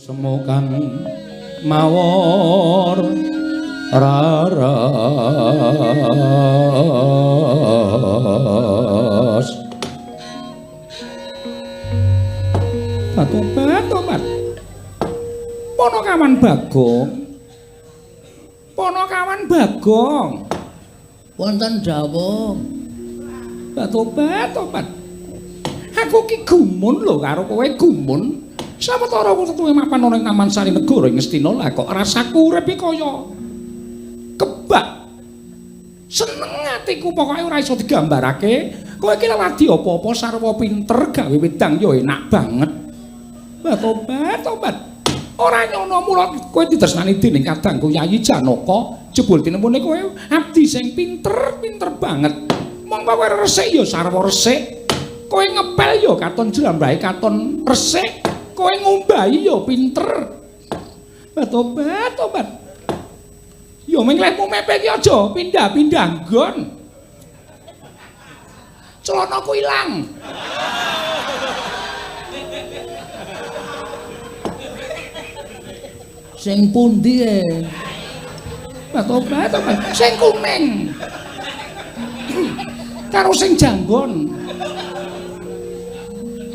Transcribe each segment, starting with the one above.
Semu kang mawar raras. Tobat, tobat. Ponokawan Bagong. Ponokawan Bagong. Wonten dawuh. Tobat, tobat. Aku ki gumun lho karo kowe gumun. Sawetara tuwe mapan ana ing Taman Sari Negara ing Ngastina lah kok rasaku urip iki kaya kebak. Seneng atiku pokoke ora iso digambarake. Kowe iki lagi apa-apa sarwa pinter gawe wedang ya enak banget. Tobat, tobat. Ora nyono mula kowe ditresnani dening kadangku Yayi Janaka, jebul tinemune kowe abdi sing pinter, pinter banget. Mongko kowe resik ya sarwa resik. Kowe ngepel ya katon jlambrahe katon resik. Kowe ngumbahi ya pinter. Tobat, tobat. Ya ming lehmu mepe iki aja pindah-pindah nggon. Celanaku ilang. Sing pundi e? Tobat, tobat. Sing kuning. Karo sing janggon.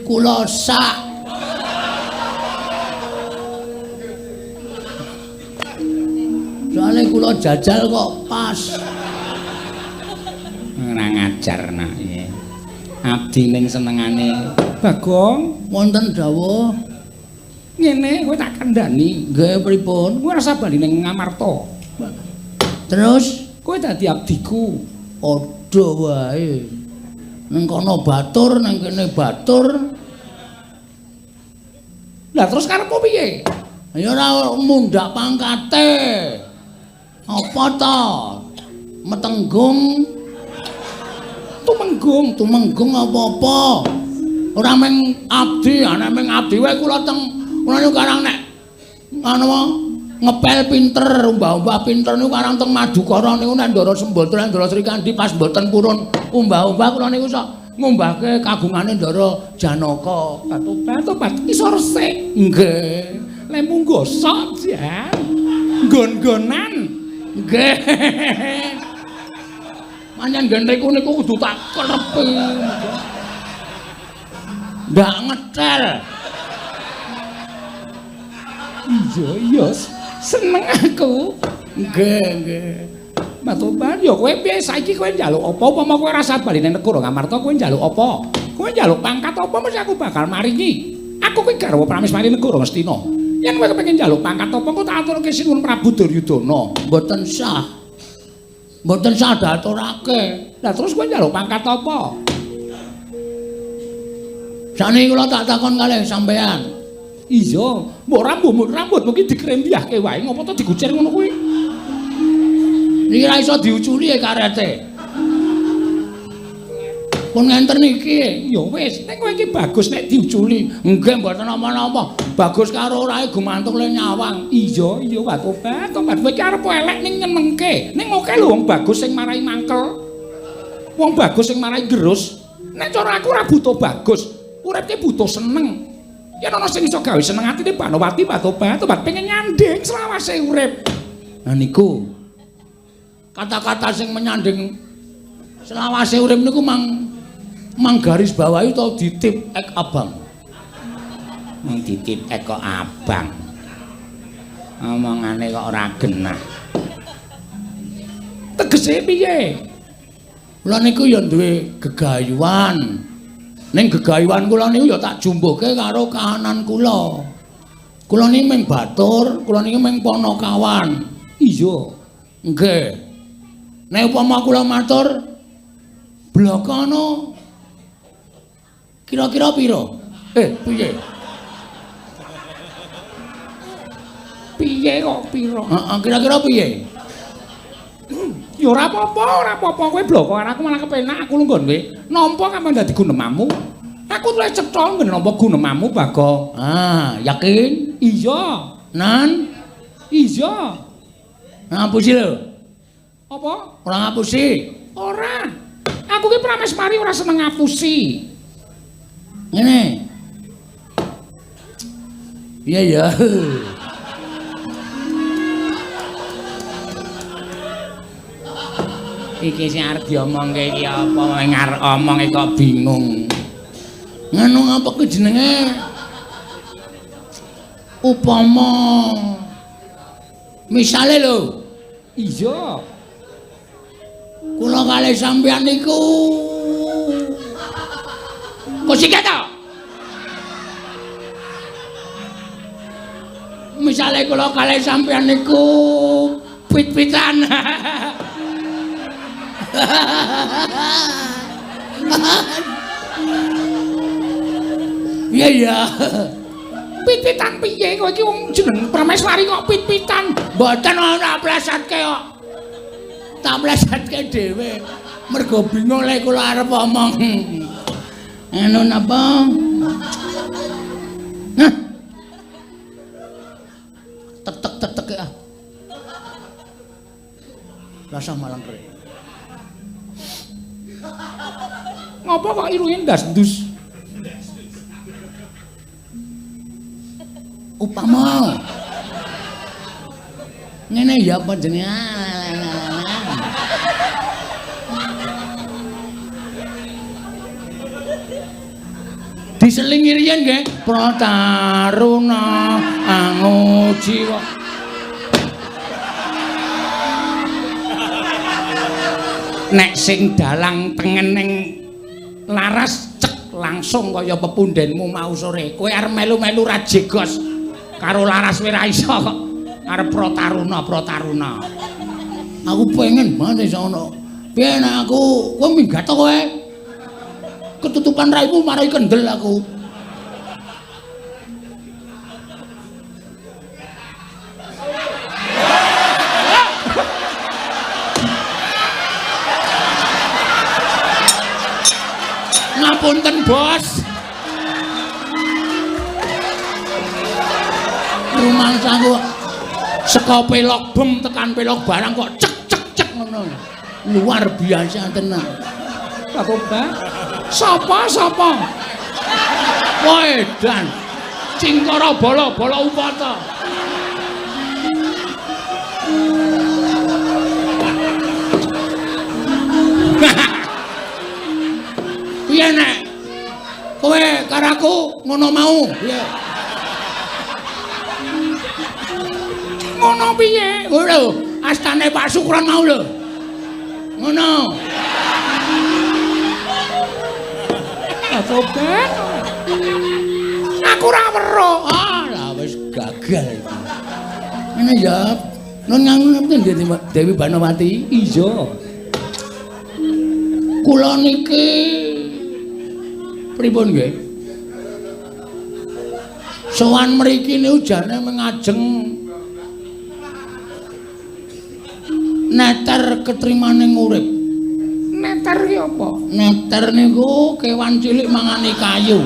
Kula sak. Soale kula jajal kok pas. Ora ngajar nak iki. Abdi ning senengane Bagong. Wonten dawuh. Ngene kowe tak kandhani. Nggih pripun? Kowe rasa bali ning Ngamarta. Terus kowe dadi abdiku. Padha wae. Ning kono batur, ning kene batur. Lah terus karepmu piye? Ya ora mundhak pangkate. Apa ta? Metenggung, tumenggung, tumenggung apa-apa. Ora mung abdi, ana mung abdi wae kula teng kula niku karang nek anu ngepel pinter, umbah-umbah pinter niku karang teng Madukara niku nek Ndara Sembadra, Ndara Srikandhi pas mboten purun umbah-umbah kula niku sok ngumbahke kagungane Ndara Janaka. Tobat, tobat iso resik. Nggih. Lemu gosok jan. Nggon-nggonan. Nggih. Pancen nggen riku niku kudu tak klerepi. Ndak ngetel. Iya, iya. Seneng aku. Nggih, nggih. Matoban ya kowe piye saiki kowe njaluk apa? Upama kowe rasa bali nang negara Ngamarta kowe njaluk apa? Kowe njaluk pangkat apa mesti aku bakal maringi. Aku kuwi garwa Prameswari negara Ngastina. Yen kowe kepengin njaluk pangkat apa engko tak aturke Sinuwun Prabu Duryudana. Mboten sah. Mboten sah diaturake. Lah terus kowe njaluk pangkat apa? Sakniki kula tak takon kalih sampean. Iya, mbok rambutmu ki dikrembyahke wae ngopo to digucir ngono kuwi? Niki ra iso diuculi e karete. Pun ngenten iki. Ya wis, nek kowe iki bagus nek diuculi. Nggih mboten napa-napa. Bagus karo orae gumantung le nyawang. Iya, iya tobat, tobat. Kowe iki arep elek ning nyenengke. Ning oke lho wong bagus sing marai mangkel. Wong bagus sing marai gerus. Nek cara aku ora butuh bagus. Urip ki butuh seneng. Yen ana sing iso gawe seneng atine Banowati, tobat, tobat pengen nyanding selawase urip. Nah niku kata-kata sing menyanding selawase urip niku mang garis bawahi utawa ditip ek abang. Mang ditip ek kok abang. Omongane kok ora genah. Tegese piye? Kula niku ya duwe gegayuhan. Ning gegayuhan kula niku ya tak jumbuhke karo kahanan kula. Kula niki mung batur, kula niki mung ponokawan. Iya. Nggih. Nek upama kula matur blokana kira-kira pira? Piye? Piye kok pira? Heeh, kira-kira piye? Ya ora apa-apa, ora apa-apa kowe bloko karo aku malah kepenak aku lungguh kowe. Nampa kapan dadi gunemamu? Aku luwih cetha nggen nampa gunemamu, Bagong. Ah, yakin? Iya. Nan? Iya. Ngapusi lho. Apa? Ora ngapusi. Ora. Aku ki Prameswari ora seneng ngapusi. Ngene. Iya ya. Iki sing arep diomongke iki apa arep omong kok bingung. Ngono apa ku jenenge? Upama misale lho. Iya. Kula kalih sampeyan niku kok sik to? Misale kula kalih sampeyan niku pit-pitan. Iya iya. Pit-pitan piye kowe iki wong jeneng Prameswari kok pit-pitan? Mboten ora plesatke kok. Tak plesatke dhewe. Mergo bingung lek kula arep omong. Anu napa? Nah. Tetek-tetek ah. Rasa malang kere. Ngopo kok irunge ndas-ndus? Upama ngene ya apa jenenge? Diselingi riyen nggih Prataruna angujiwa. Nek sing dalang tengen ning laras cek langsung kaya pepundenmu mau sore. Kowe arep melu-melu rajegos karo laras kowe ra iso kok. Arep Prataruna Prataruna. Aku pengen banget iso ngono. Piye nek aku kowe minggat to kowe? Ketutupan raimu marai kendel aku. Ngapunten, Bos. Rumangsaku saka pelok bem tekan pelok barang kok cek cek cek ngono. Luar biasa tenan. Pak. Sapa sapa? Wedan. Cingkara bala-bala upata. Piye nek kowe karo aku ngono mau? Piye? Ngono piye? Lho, astane Pak Sukron mau lho. Ngono. Tobat. Aku ora weruh. Ah, lah wis gagal iki. Ngene ya. Nun ngangen Dewi Banowati. Iya. Kula niki pripun nggih? Sowan mriki niku jane mengajeng neter ketrimaning urip. Neter ki apa? Neter niku kewan cilik mangani kayu.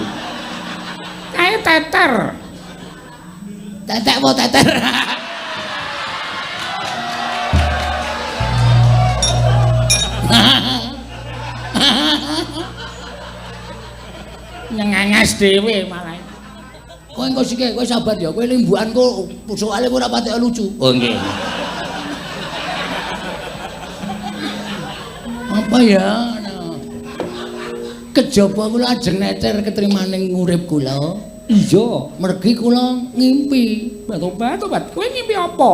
Kae teter. Tetek apa teter? Nyengenges dhewe malah. Kowe engko sike, kowe sabar ya, kowe limbukanku soalé ora patek lucu. Oh nggih. Apa ya? Kejaba kula ajeng neter ketrimaning urip kula. Iya, mergi kula ngimpi. Tobat, tobat. Kowe ngimpi apa?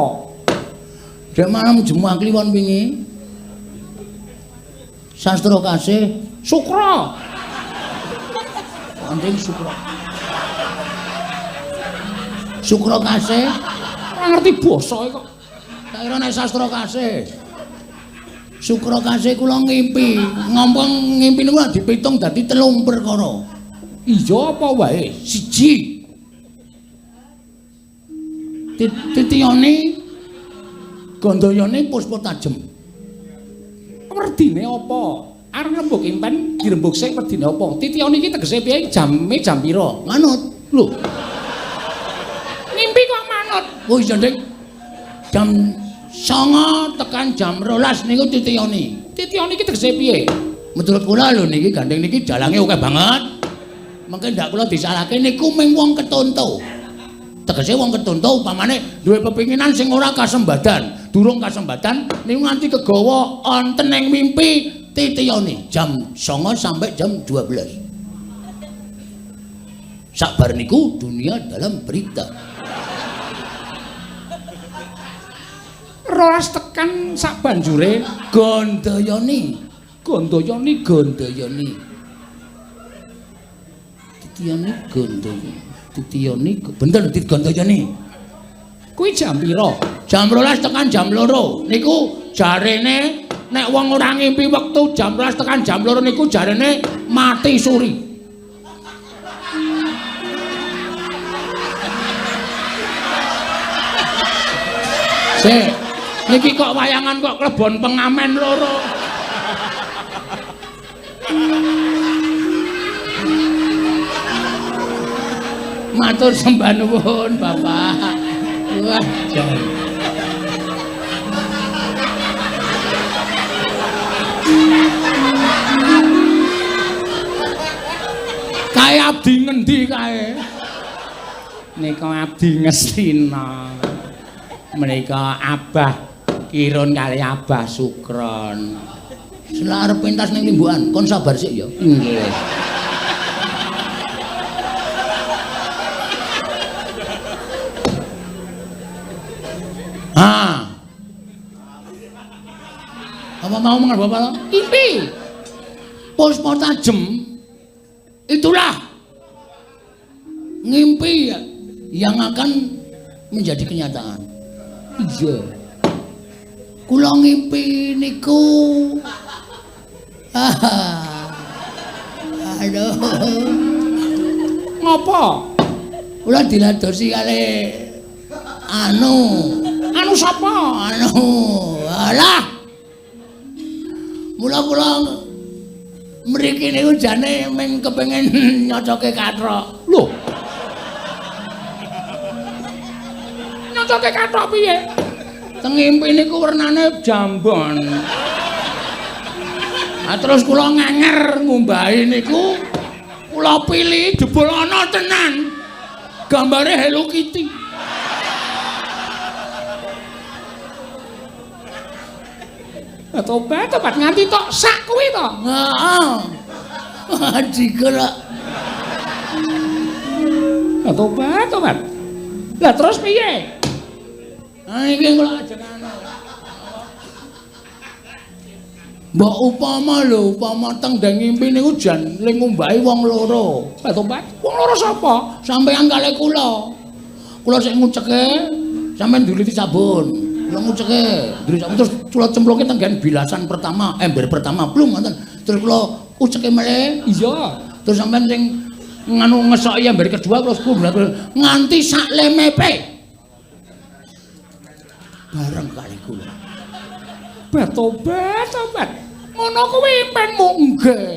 Dek malam Jumat Kliwon wingi. Sastra kasih Sukra. Anjing Sukra. Sukra kasih ora ngerti basa kok. Tak kira nek sastra kasih. Sukra kasih kula ngimpi, ngomong ngimpi niku dipitung dadi 3 perkara. Iya apa wae? Siji. Titiyane Gandayane puspa tajem. Werdine apa? Arep rembug impen dirembug sik werdine apa? Titiyane iki tegese piye? Jame jam pira? Manut. Lho. Ngimpi kok manut? Oh iya, Dik. Jam 9 tekan jam 12 niku titiyane. Titiyane iki tegese piye? Menurut kula lho niki gandeng niki dalange akeh banget. Mungkin ndak kula disalahke niku ming wong ketonto. Tegese wong ketonto upamane duwe pepinginan sing ora kasembadan, durung kasembadan niku nganti kegawa wonten ing mimpi titiyane jam 9 sampai jam 12. Sabar niku dunia dalam berita. 12 tekan sak banjure Gondayani, Gondayani Gondayani. Titiyane Gondayani. Titiyane bener tit Gondayani. Kuwi jam pira? Jam 12 tekan jam 2. Niku jarene nek wong ora ngimpi wektu jam 12 tekan jam 2 niku jarene mati suri. Sik, niki kok wayangan kok klebon pengamen loro. Matur sembah nuwun, Bapak. Wah, jan. Kae abdi ngendi kae? Nika abdi Ngastina. Menika Abah Kirun kali Abah Sukron. Selak arep pentas ning Limbukan, kon sabar sik ya. Nggih. Ah. Apa mau mengen Bapak? Impi. Puspa tajem. Itulah ngimpi yang akan menjadi kenyataan. Iya. Kula ngimpi niku. Aduh. Ngopo? Kula diladosi kali anu. Anu sapa? Anu. Alah. Mula kula mriki niku jane mung kepengin nyocoke kathok. Lho. Nyocoke kathok piye? Teng ngimpi niku wernane jambon. Ah terus kula ngenger ngumbahi niku kula pilih jebul ana tenan. Gambare Hello Kitty. Tobat, tobat nganti tok sak kuwi to. Heeh. Digerak. Tobat, tobat. Lah terus piye? Ah iki kula ajeng anu. Mbok upama lho, upama teng ndang ngimpi niku jan ling ngumbahi wong loro. Tobat, wong loro sapa? Sampeyan kalih kula. Kula sik nguceke, sampeyan nduliti sabun. Kula nguceke, nduliti sabun terus kula cemplungke teng nggen bilasan pertama, ember pertama, blung ngoten. Terus kula uceke melih. Iya. Terus sampeyan sing nganu ngesoki ember kedua terus kula nganti sak lemepe. Bareng kali kula. Tobat, tobat. Ngono kuwi impenmu? Nggih.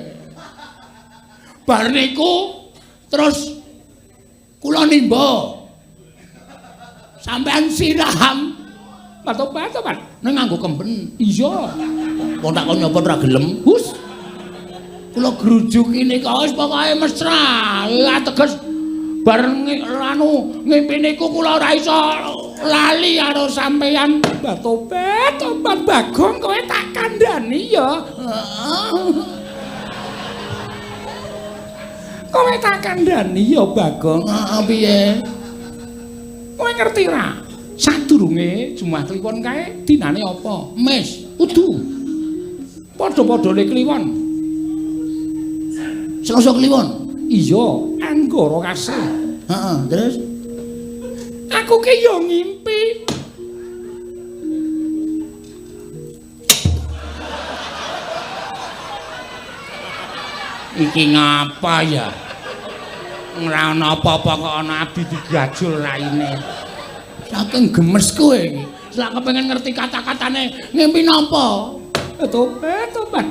Bar niku terus kula nimba. Sampeyan siram. Tobat, tobat. Ning nganggo kemben. Iya. Wong tak kon nyopot ora gelem. Hus. Kula grujuki nika wis pokoke mesra. Lah teges bar anu ngimpi niku kula ora iso lali karo sampeyan. Tobat, tobat Bagong kowe tak kandhani ya. Kowe tak kandhani ya Bagong. Heeh piye? Kowe ngerti ra? Sadurunge Jumat Kliwon kae dinane apa? Mes. Udu. Padha-padhane Kliwon. Selasa Kliwon. Iya, Anggara Kasih. Heeh, terus aku ki yo ngimpi. Iki ngapa ya? Ora ana apa-apa kok ana abdi digajul raine. Saking gemes kowe iki. Selak kepengin ngerti kata-katane ngimpi napa? Tobat, tobat.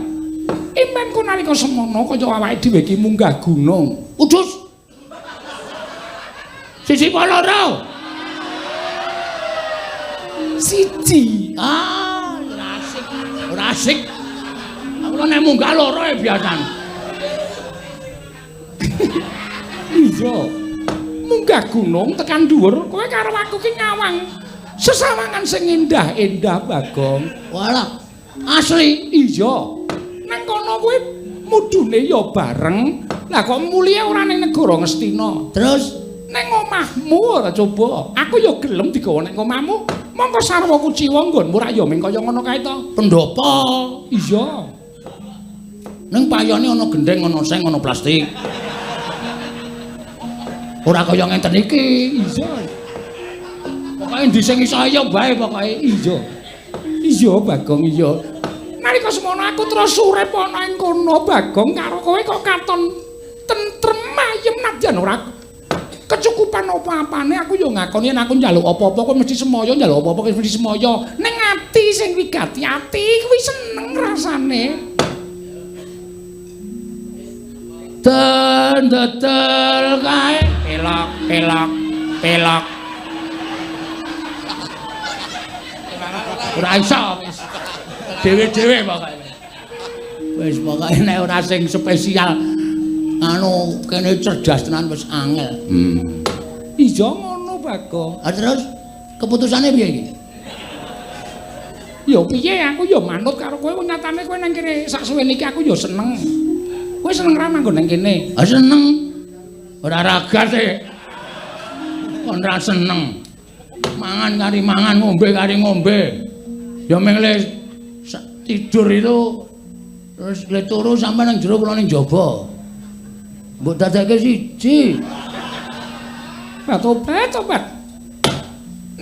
Impenku nalika semono kaya awake dhewe iki munggah gunung. Udus. Siji apa loro? Siji. Ah, ora asik. Ora asik. Aku nek munggah loro e biasane. Iya. Munggah gunung tekan dhuwur, kowe karo aku ki nyawang sesawangan sing endah-endah, Bagong. Walah, asli. Iya. Nang kono kuwi mudune ya bareng. Lah kok mulihe ora ning negara Ngastina. Terus ning omahmu ora coba. Aku ya gelem digawa ning omahmu. Mongko sarwa kuciwa nggonmu rak ya ming kaya ngono kae to. Pendopo. Iya. Ning payone ana gendheng, ana seng, ana plastik. Ora kaya ngenten iki. Iya. Pokoke endi sing iso ya bae pokoke. Iya. Iya, Bagong, iya. Nalika semono aku terus urip ana ing kono, Bagong, karo kowe kok katon tentrem ayem nadyan ora kecukupan apa-apane. Aku ya ngakoni yen aku njaluk apa-apa kowe mesti semaya, njaluk apa-apa kowe mesti semaya. Ning ati sing wigati ati kuwi seneng rasane. Den dedel kae pelok pelok pelok. Ora iso wis. Dhewe-dhewe pokoke. Wis pokoke nek ora sing spesial anu kene cerdas tenan wis angel. Iya ngono, Bagong. Ha terus keputusane piye iki? Ya piye, aku ya manut karo kowe, nyatane kowe nang kene sak suwene iki aku ya seneng. Kowe seneng ra manggon nang kene? Ha seneng. Ora ragat e. Kon ra seneng. Mangan kari mangan, ngombe kari ngombe. Ya meng le tidur itu terus le turu sampe nang jero kula ning jaba. Mbok dadekke siji. Tobat, tobat.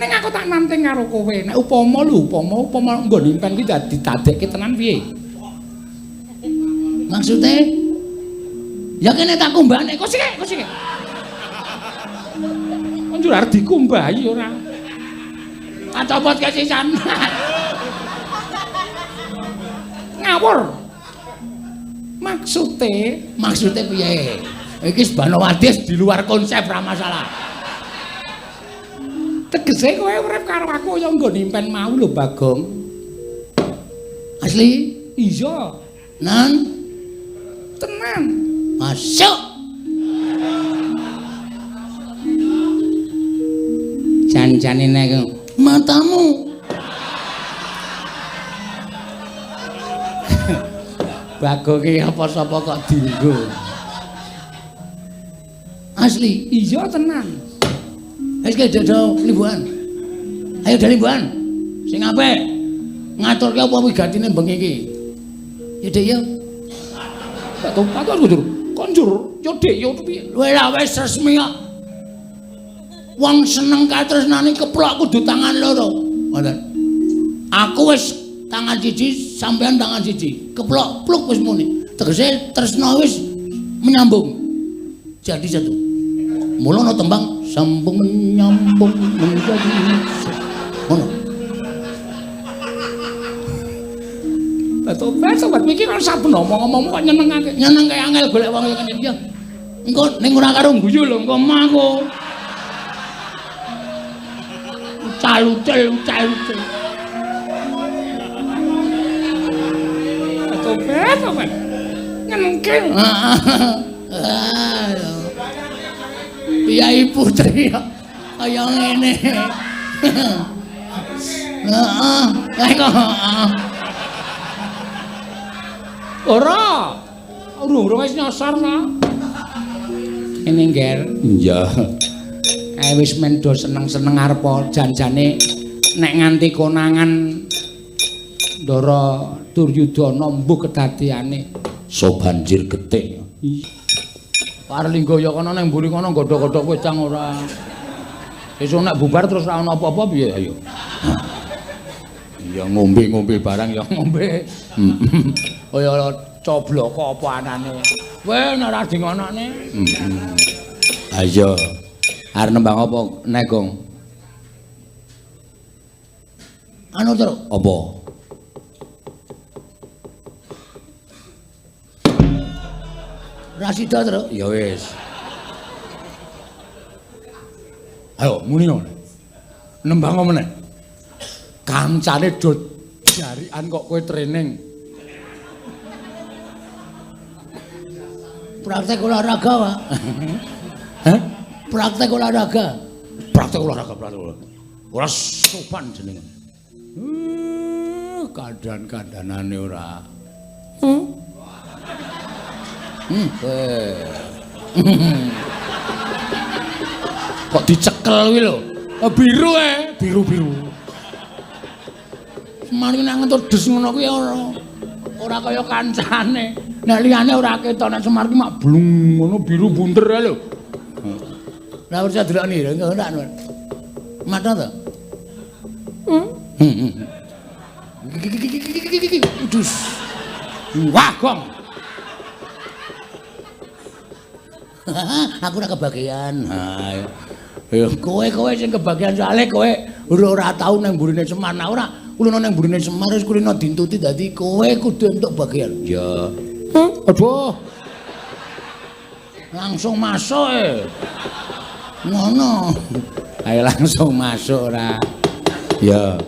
Ning aku tak nanting karo kowe. Nek upama lho, upama nggon impen ki dadi dadekke tenan piye? Maksude? Ya kene tak kumbahne. Kok sik, kok sik. Kon njur arep dikumbahi ora? Tak copot kesisan. Ngawur. Maksude, maksude piye? Iki Banowati di luar konsep ra masalah. Tegese kowe urip karo aku kaya nggon impen mau lho, Bagong. Asli? Iya. Nan? Tenan. Masuk. Jan-jane nek matamu. Bagong ki apa sapa kok dienggo. Asli? Iya tenan. Wis ke dodo limbuhan. Ayo do limbuhan. Sing apik. Ngaturke apa wigatine bengi iki? Ya Dik ya. Tak topat aku njur. Kon njur ya Dik ya piye? Kowe lah wis resmi kok. Wong seneng katresnane keplok kudu tangan loro. Ngoten. Aku wis tangan siji, sampean tangan siji. Keplok pluk wis muni. Tegese tresna wis menyambung. Jadi satu. Mula ana tembang sambung menyambung menjadi ngono. Tobat sobat iki kan saben omong-omongmu kok nyenengake. Nyenengke angel golek wong ngene iki. Engko ning ora karo guyu lho engko mah aku. Ucal-ucal ucal-ucal. Tobat sobat. Nyenengke. Heeh. Piyai putri kaya ngene. Heeh, kok. Ora. Urung-urung wis nyosor ta. Ngene, Ngger. Iya. Kae wis men do seneng-seneng arep janjane nek nganti konangan Ndara Duryudana mbuh kedadeane so banjir getih. Parlingga ya kono ning mburi kono godhog-godhog wedang ora. Sesuk nek bubar terus ora ana apa-apa piye ayo. Ya ngombe-ngombe barang ya ngombe. Kaya cobloko apa anane. Kowe nek ora di ngonokne. Ha iya. Arep nembang apa nek, Gong? Anu terus apa? Rasida terus. Ya wis. Ayo muni ngono. Nembang meneh. Kancane do jarikan kok kowe training. Praktek olahraga, Pak. Hah? Praktek olahraga. Praktek olahraga, praktek olahraga. Ora sopan jenenge. Kandan-kandanane ora. Kok dicekel kuwi lho. Biru biru-biru. Semari nek ngentur des ngono kuwi ora kaya kancane. Nek liyane ora ketok, nek Semar ki mak blung ngono biru bunter ae lho. Lah ora delokne lho, ora. Mata to? Dus. Wah, gong. Aku ora kebagian. Ha. Ya kowe sing kebagian soalé kowe ora tau nang mburine Semar. Nah ora kulino nang mburine Semar wis kulino dintuti dadi kowe kudu entuk bagian. Ya. Aduh. Langsung masuk e. Ngono. Ayo langsung masuk ora. Ya.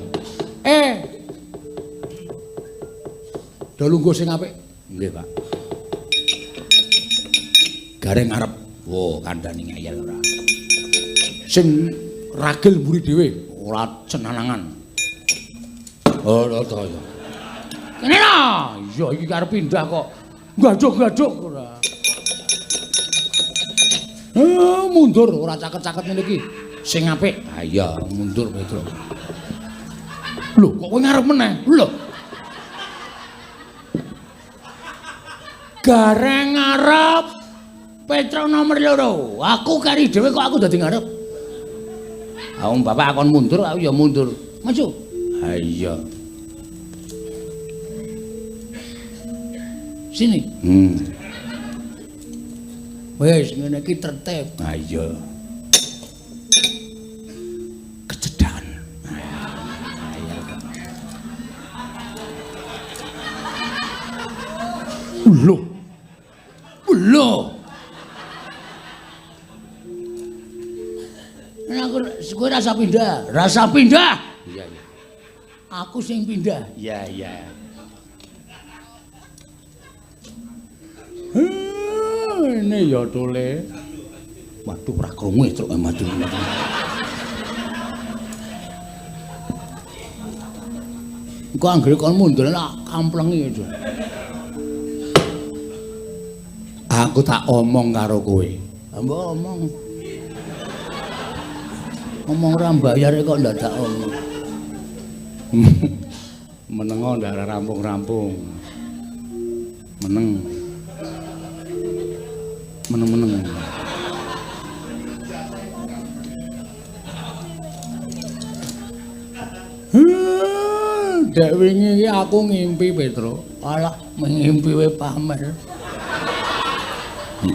Do lungguh sing apik. Nggih, Pak. Gareng arep. Wo, kandhani ngeyel ora. Sing ragil mburi dhewe, ora cenanangan. Oh, to ya. Kene lho. Iya, iki arep pindah kok. Gaduk-gaduk ora. Mundur ora caket-caket ngene iki. Sing apik. Ha iya, mundur Petro. Lho, kok kowe ngarep meneh? Lho. Gareng ngarep Petro nomor 2. Aku kari dhewe kok aku dadi ngarep. Ha wong bapak akon mundur, aku ya mundur. Maju. Ha iya. Sini. Wis ngene iki tertib. Ha iya. Kecedhakan. Lho. Lho. Aku kowe rasa pindah, rasa pindah. Iya, iya. Aku sing pindah. Iya, iya. Ini ya tole. Waduh ora krungu truk maju. Engko anggere kon mundur tak kamplengi itu. Aku tak omong karo kowe. Mbok omong. Omong ora mbayar kok ndadak omong. Menengo ndak rampung-rampung. Meneng. Meneng-meneng. Dek wingi iki aku ngimpi Petro. Alah, ngimpi wae pamer.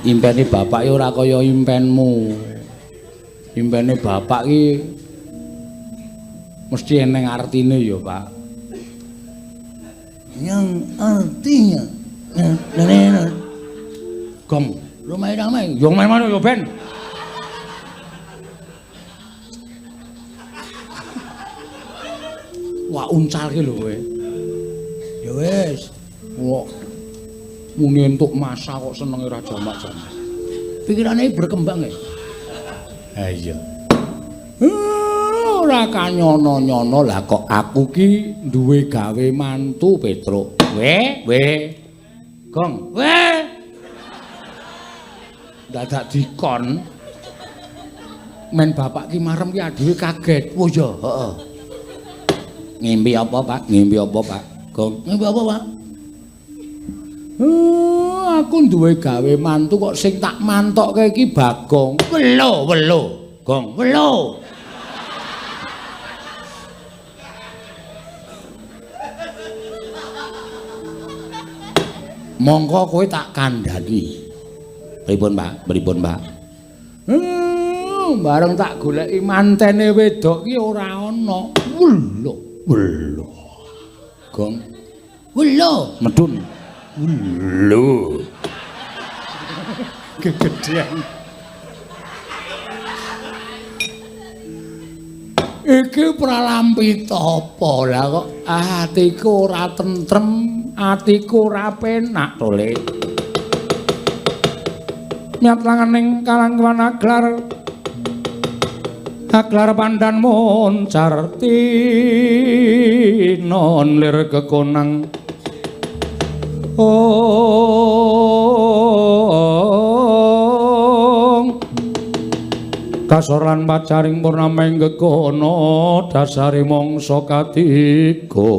Impene bapak iki ora kaya impenmu. Impene bapak iki mesti eneng artine ya, Pak. Yang artinya gong rumah-rumah yo main-main yo ben. Wah uncalke lho kowe. Ya wis. Wah. Muni entuk masa kok senenge ora jamak-jamak. Pikirane berkembang ya. Ha iya. Ora kanyono-nyono lah kok aku ki duwe gawe mantu Petruk. We, we. Gong, we. Dadak dikon. Men bapak ki marem ki adewe kaget. Oh iya, heeh. Ngimpi apa, Pak? Ngimpi apa, Pak? Gong, ngimpi apa, Pak? Aku duwe gawe mantu kok sing tak mantokke iki Bagong. Welo, welo. Gong, welo. Mongko kowe tak kandhani. Pripun, Pak? Pripun, Pak? Bareng tak goleki mantene wedok ki ora ana. Welo, welo. Gong. Welo, medun. Welo. Kegedean. Iki pralampita apa lah kok atiku ora tentrem, atiku ora penak to, Le. Nyat langaning kalangwan aglar Aklar pandan moncar tinon lir kekonang ong kasor lan pacaring purnama ing gegono dasare mangsa katiga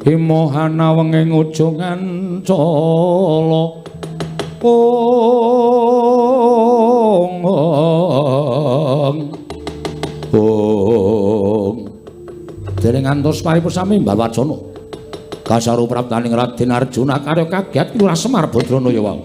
imohana wenging ujung ancala ong ong dereng ngantos paripusami Mbah Wacana kasaru praptaning Raden Arjuna karya kagiat Lurah Semar Badranaya wau.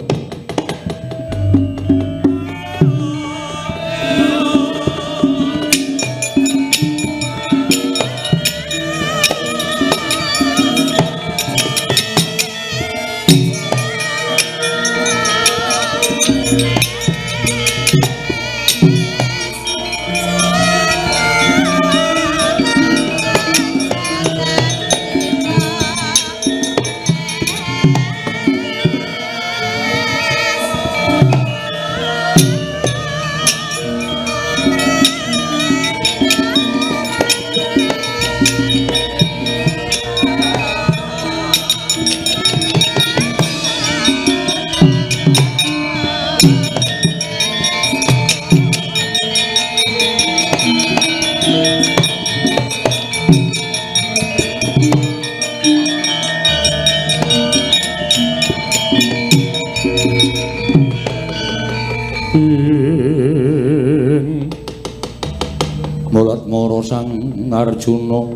Sang Arjuna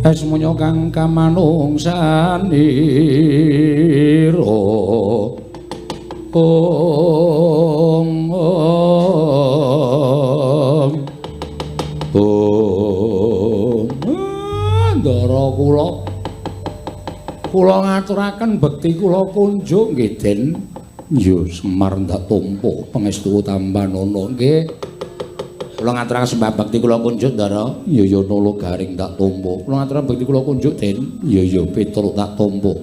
esmunya kang kamanungsanira ong ong ong ndara kula kula ngaturaken bekti kula kunjuk nggih Den. Ya Semar ndak tampa pangestu tampanana nggih. Kula ngaturaken sembah bekti kula kunjuk Ndara. Ya ya Nala Garing tak tampa. Kula ngaturaken bekti kula kunjuk Den. Ya ya Petruk tak tampa.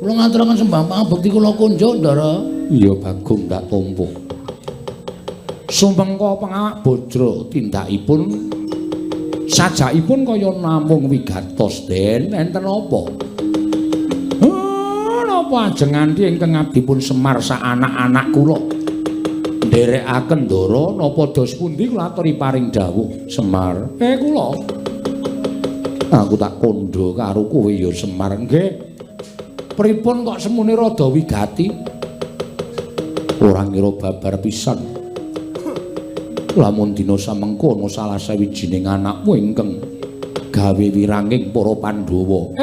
Kula ngaturaken sembah bekti kula kunjuk Ndara. Ya Bagong tak tampa. Sumengko pengawak bajra tindakipun sajakipun kaya namung wigatos Den. Enten apa? Napa ajeng nganti ingkang abdipun Semar sak anak-anak kula nderekaken ndara napa dos pundi kula aturi paring dawuh Semar. Kula aku tak kandha karo kowe ya Semar. Nggih. Pripun kok semune rada wigati? Ora ngira babar pisan. Lamun dina samengko ana salah sawijining anakmu ingkang gawe wiranging para Pandhawa.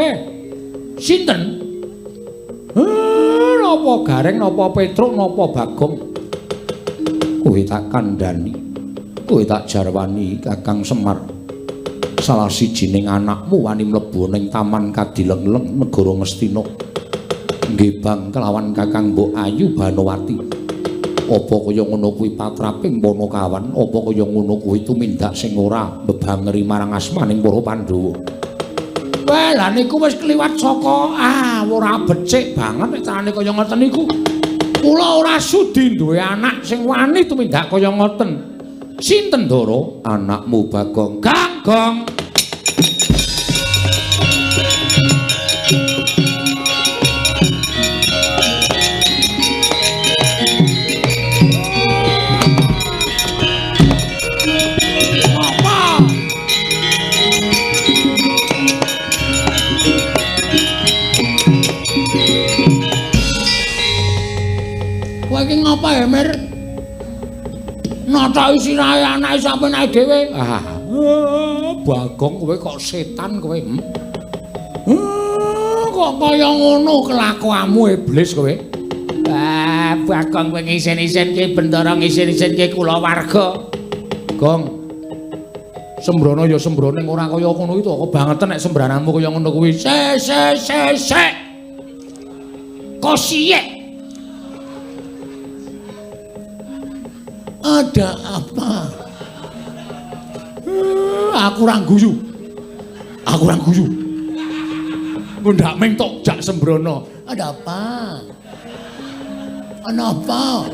Sinten? Napa Gareng, napa Petruk, napa Bagong? Kowe tak kandhani, kowe tak jarwani Kakang Semar. Salah sijining anakmu wani mlebu ning Taman Kadilengleng negara Ngastina. Nggih bang kelawan Kakang Mbok Ayu Banowati. Apa kaya ngono kuwi patraping Panakawan? Apa kaya ngono kuwi tumindak sing ora mbebangeri marang asmaning para Pandhawa? Wah, lha niku wis kliwat saka ora becik banget nek carane kaya ngoten niku. Kula ora sudi duwe anak sing wani tumindak kaya ngoten. Sinten Ndara? Anakmu Bagong. Ganggong. Apa? Kowe iki ngapa ya, Mir? Nataki sirahe anake sampeyan dhewe. Bagong kowe kok setan kowe. Kok kaya ngono kelakuanmu iblis kowe. Bagong kowe ngisin-isinke bendara ngisin-isinke kulawarga. Gong. Sembrono ya sembrono ora kaya ngono iki to, kebangetan nek sembrananmu kaya ngono kuwi. Se se se se. Kosiyek. Ada apa? Aku ora guyu. Aku ora guyu. Ngundak ming tok jak sembrono. Ada apa? Ana apa?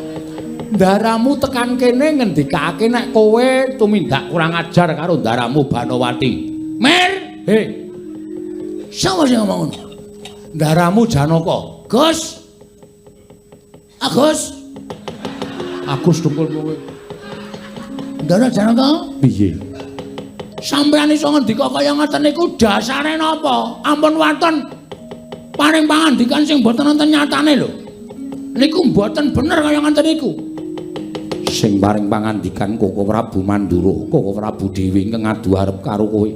Ndaramu tekan kene ngendikake nek kowe tumindak kurang ajar karo ndaramu Banowati. Mer, he. Sapa sing ngomong ngono? Ndaramu Janaka. Gus. Agus. Agus dukul kowe. Ndara Janaka? Piye? Sampeyan iso ngendika kaya ngoten niku dasare napa? Ampun waton paring pangandikan sing mboten wonten nyatane lho. Niku mboten bener kaya ngoten niku. Sing paring pangandikan Koko Prabu Mandura, Koko Prabu dhewe ingkang adu arep karo kowe.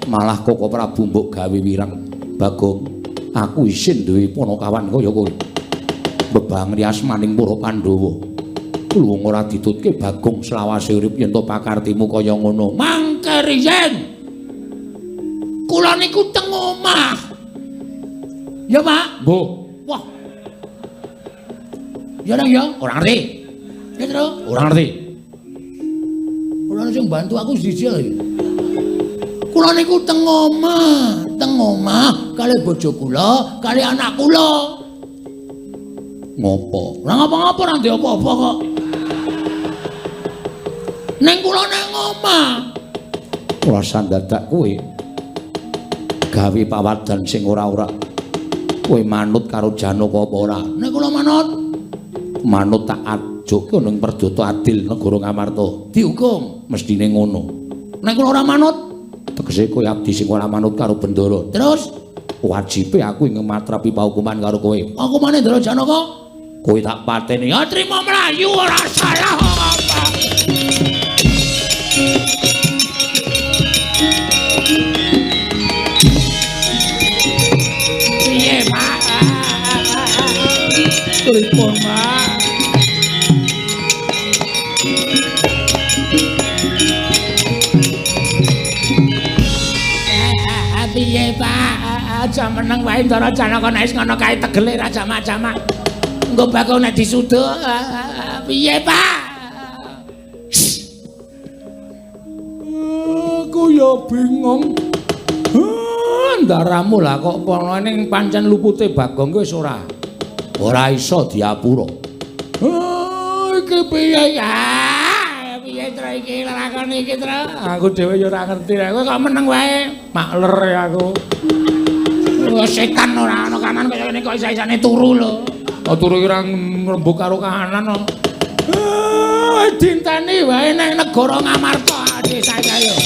Malah Koko Prabu mbok gawe wirang. Bagong, aku isin duwe panakawan kaya kowe. Bebangri asmaning para Pandhawa. Luwung ora ditutke Bagong selawase urip yen to pakartimu kaya ngono. Mangke riyen. Kula niku teng omah. Ya, Pak? Mbuh. Wah. Ya nang ya, ora ngerti. Ya, Tru? Ora ngerti. Kula sing bantu aku siji lho iki. Kula niku teng omah kalih bojo kula, kalih anak kula. Ngopo? Ora ngapa-ngapa, ora ndek apa-apa kok. Ning kula nang omah. Ora dadak kowe gawe pawadan sing ora-ora. Kowe manut karo Janaka apa ora? Nek kula manut, manut tak ajokke ning Perdata Adil negara Ngamarta. Dihukum mestine ngono. Nek kula ora manut, tegese kowe abdi sing ora manut karo Bendara. Terus wajibe aku ing matrapi paukuman karo kowe. Hukumane Ndara Janaka? Kowe tak pateni. Ya trimo mlayu ora salah apa. Piye, Pak? Pripun, Pak? Piye, Pak? Aja meneng wae Ndara Janaka nek wis ngono kae tegele ra jamak-jamak. Engko bakal nek disuduk. Piye, Pak? Aku ya bingung. Ndaramu lah kok pono ning pancen lupute Bagong ki wis ora. Ora iso diapura. Iki piye ya? Piye tro iki lakon iki tro? Aku dhewe ya ora ngerti. Kowe kok meneng wae. Makler ya aku. Wah, setan ora ana kanan kaya ngene kok isa-isane turu lho. Oh, turu ki ora ngrembug karo kahanan kok. Dinteni wae nang negara Ngamarta desa kaya.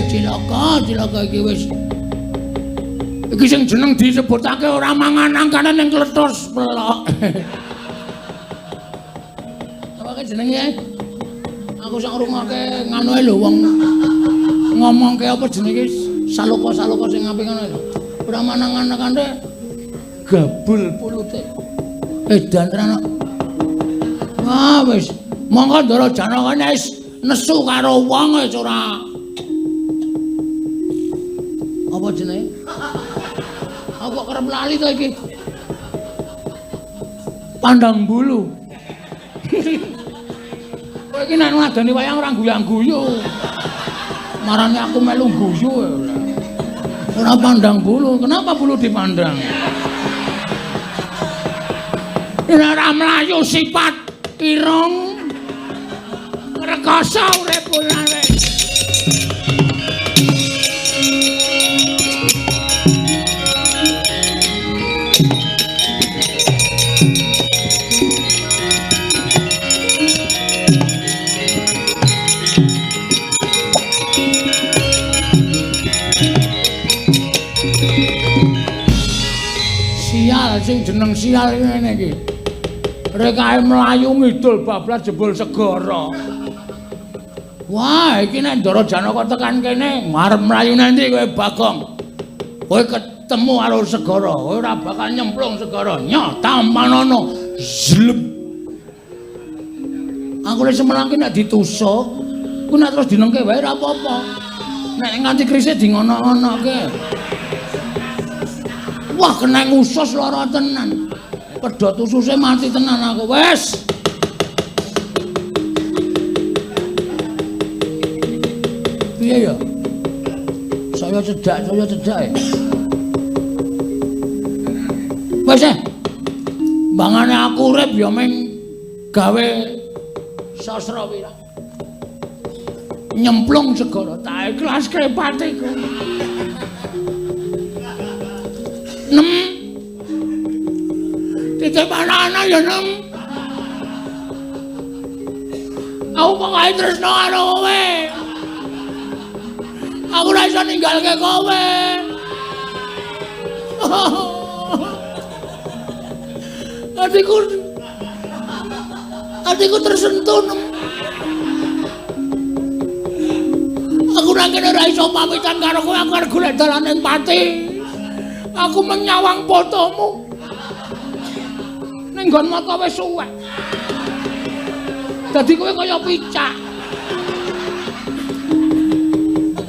Cilaka, cilaka iki wis. Iki sing jeneng disebutake ora mangan angkane ning kletus pelok. Apa ke jenenge? Aku sak ngrungokke nganu lho wong ngomongke apa jenenge saloka-saloka sing apik ngono lho. Ora manangan-kande gabul pulute. Edan tenan. Wah wis, mongko Ndara Janaka wis nesu karo wong wis ora. Apa jenenge? Aku kok kerep lali to iki. Pandang bulu. Kowe iki nek ngadani wayang ora guyang-guyu. Marane aku melu guyu. Ora pandang bulu. Kenapa bulu dipandang? Ora mlayu sifat irung. Rekoso urip ulane. Sial sing jeneng sial ngene iki. Rekae mlayu ngidul bablas jebul segara. Wah, iki nek Ndara Janaka tekan kene arep mlayu nanti kowe Bagong. Kowe ketemu karo segara, kowe ora bakal nyemplung segara. Nyoh tampanono. Zlep. Aku lek semelang ki nek ditusuk, ku nek terus dinengke wae ora apa-apa. Nek nganti krise di ngono-ngonoke. Wah, kena usus lara tenan. Pedhot ususe mati tenan aku. Wes. Piye ya? Saya cedak ya. Wes eh. Bangane aku urip ya meng gawe sastra wirang. Nyemplung segara tak ikhlaske patiku. Nem. Titip anak-anak ya nem. Aku pokoke tresno karo kowe. Aku ora iso ninggalke kowe. Atiku tersentuh nem. Aku nang kene ora iso pamitan karo kowe, aku arep golek dalan ning pati. Aku menyawang fotomu. Ning nggon mata wis suwek. Dadi kowe kaya picak.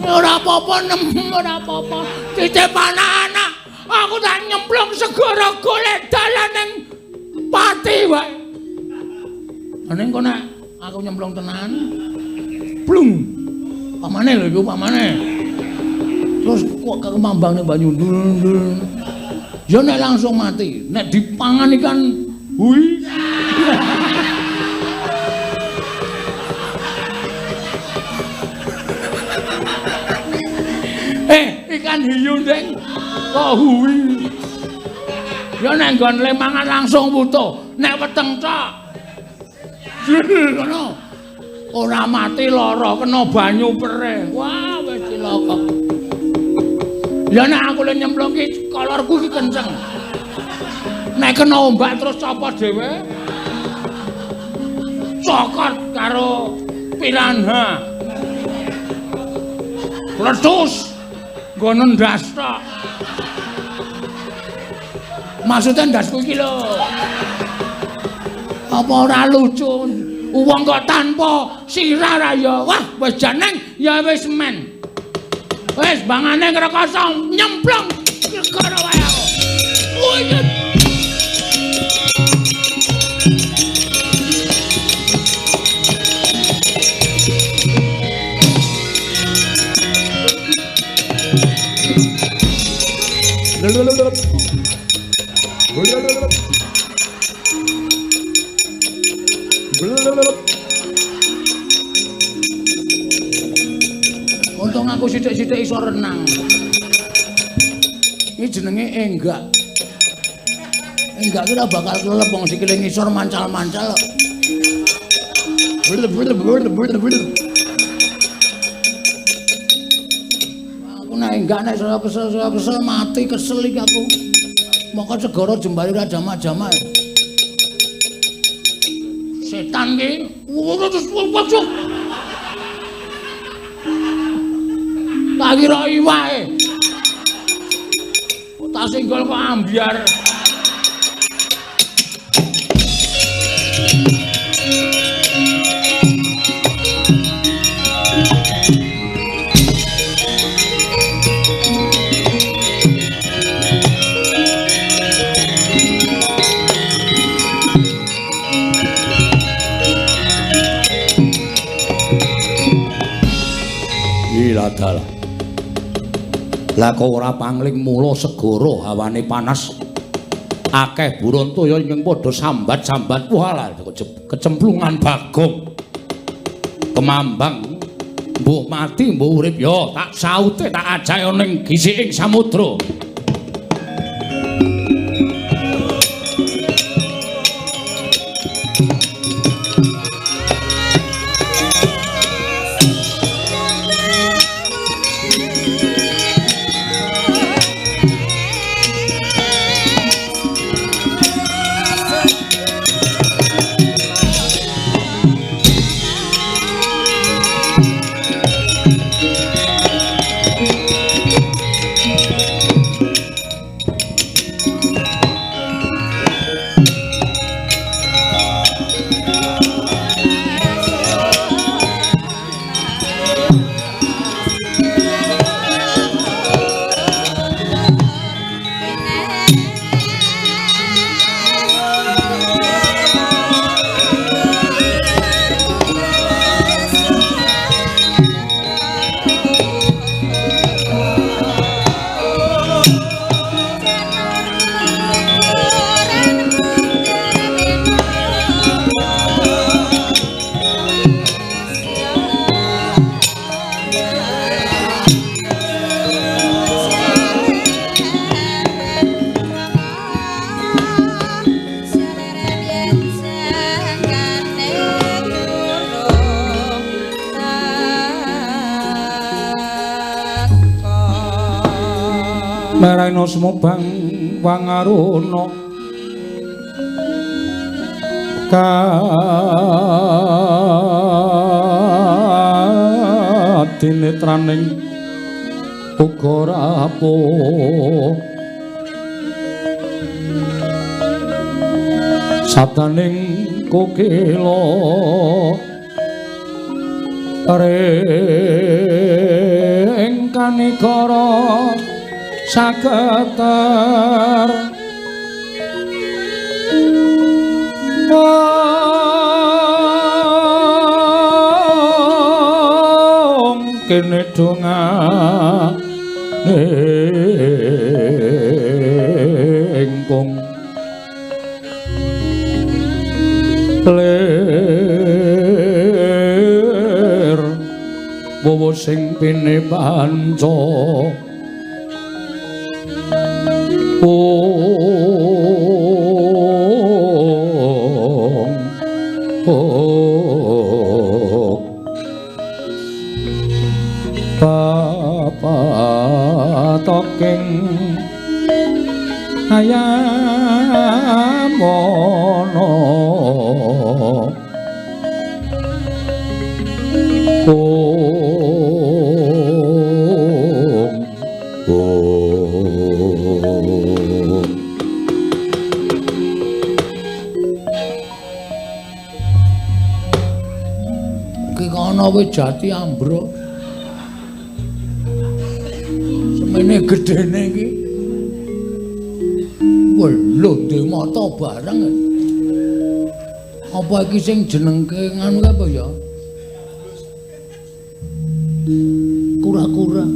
Ora apa-apa nem, ora apa-apa. Titip anak-anak, aku tak nyemplung segara golek dalan ning pati wae. Ning kok nek aku nyemplung tenan. Blung. Pamane lho iku pamane. Terus kok kemambang ning banyu ndul. Ya nek langsung mati, nek dipangan ikan hui. Ikan hiu ndeng kok hui. Ya nek nggon le mangan langsung wutuh, nek weteng tok. Ngono. Ora mati lara kena banyu perih. Wah, wis cilaka. Ya nek aku le nyemplung ki kolorku ki kenceng. Nek kena ombak terus copot dhewe. Cokot karo piranha. Letus. Nggo ndas tok. Maksudnya ndasku iki lho. Apa ora lucu? Wong kok tanpa sirah ra ya. Wah, wis jeneng ya wis men. Wis bangane ngrekoso nyemplung segara wae aku. Uyut. Untung aku sithik-sithik iso renang. Iki jenenge enggak. Enggak ki ora bakal kelelep wong sikile ngisor mancal-mancal. Aku nek enggak nek saya kesel mati kesel iki aku. Moko segara jembare ora jamak-jamak. Setan ki. Tak kira iwake. Kok tak singgol kok ambyar. Dalah. Lah kok ora pangling mula segara hawane panas. Akeh buron toya ingkang padha sambat-sambat. Walah kecemplungan Bagong. Kemambang mbuh mati mbuh urip ya tak saute tak ajake ning gisiking samudra. Maraina sumobang wangaruna kadinetraning uga rapuh sabdaning kokila ring kanigara saketer wong kene dongane ingkung lir wowo sing pinepanca Papatoking ayamono om om. Ki kono wis jati ambruk. Semene gedene iki. Lho ndek mata bareng. Apa iki sing jenengke nganu apa ya? Kura-kura.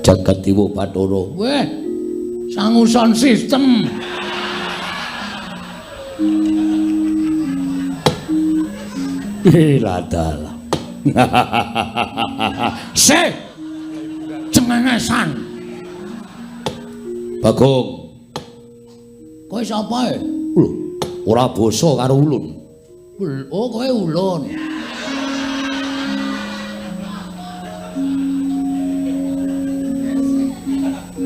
Jagat Dewa Bathara. Weh. Sangu sound system. Iladal. Se. Cengengesan. Bagong. Kowe sapa e? Lho, ora basa karo ulun. Oh, kowe ulun.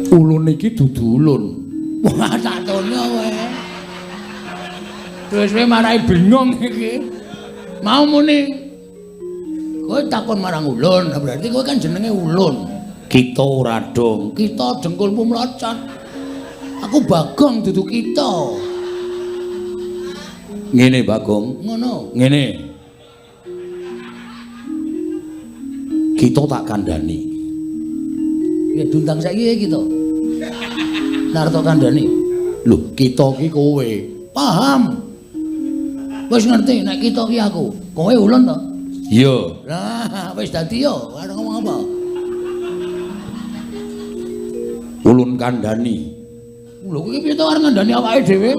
Ulun iki dudu ulun. Wah, tak tono kowe. Terus kowe marai bingung iki. Mau muni kowe takon marang ulun, berarti kowe kan jenenge ulun. Kita ora dong. Kita dengkulmu mlocot. Aku Bagong dudu kita. Ngene Bagong. Ngono. Ngene. Kita tak kandhani. Ya diundang saiki kita. Narto kandhani. Lho, kita ki kowe. Paham. Wis ngerti nek kita ki aku. Kowe ulun to? Iya. Lah, wis dadi yo, arep ngomong apa? Ulun kandhani. Lho kowe piye to arep ngandhani awake dhewe?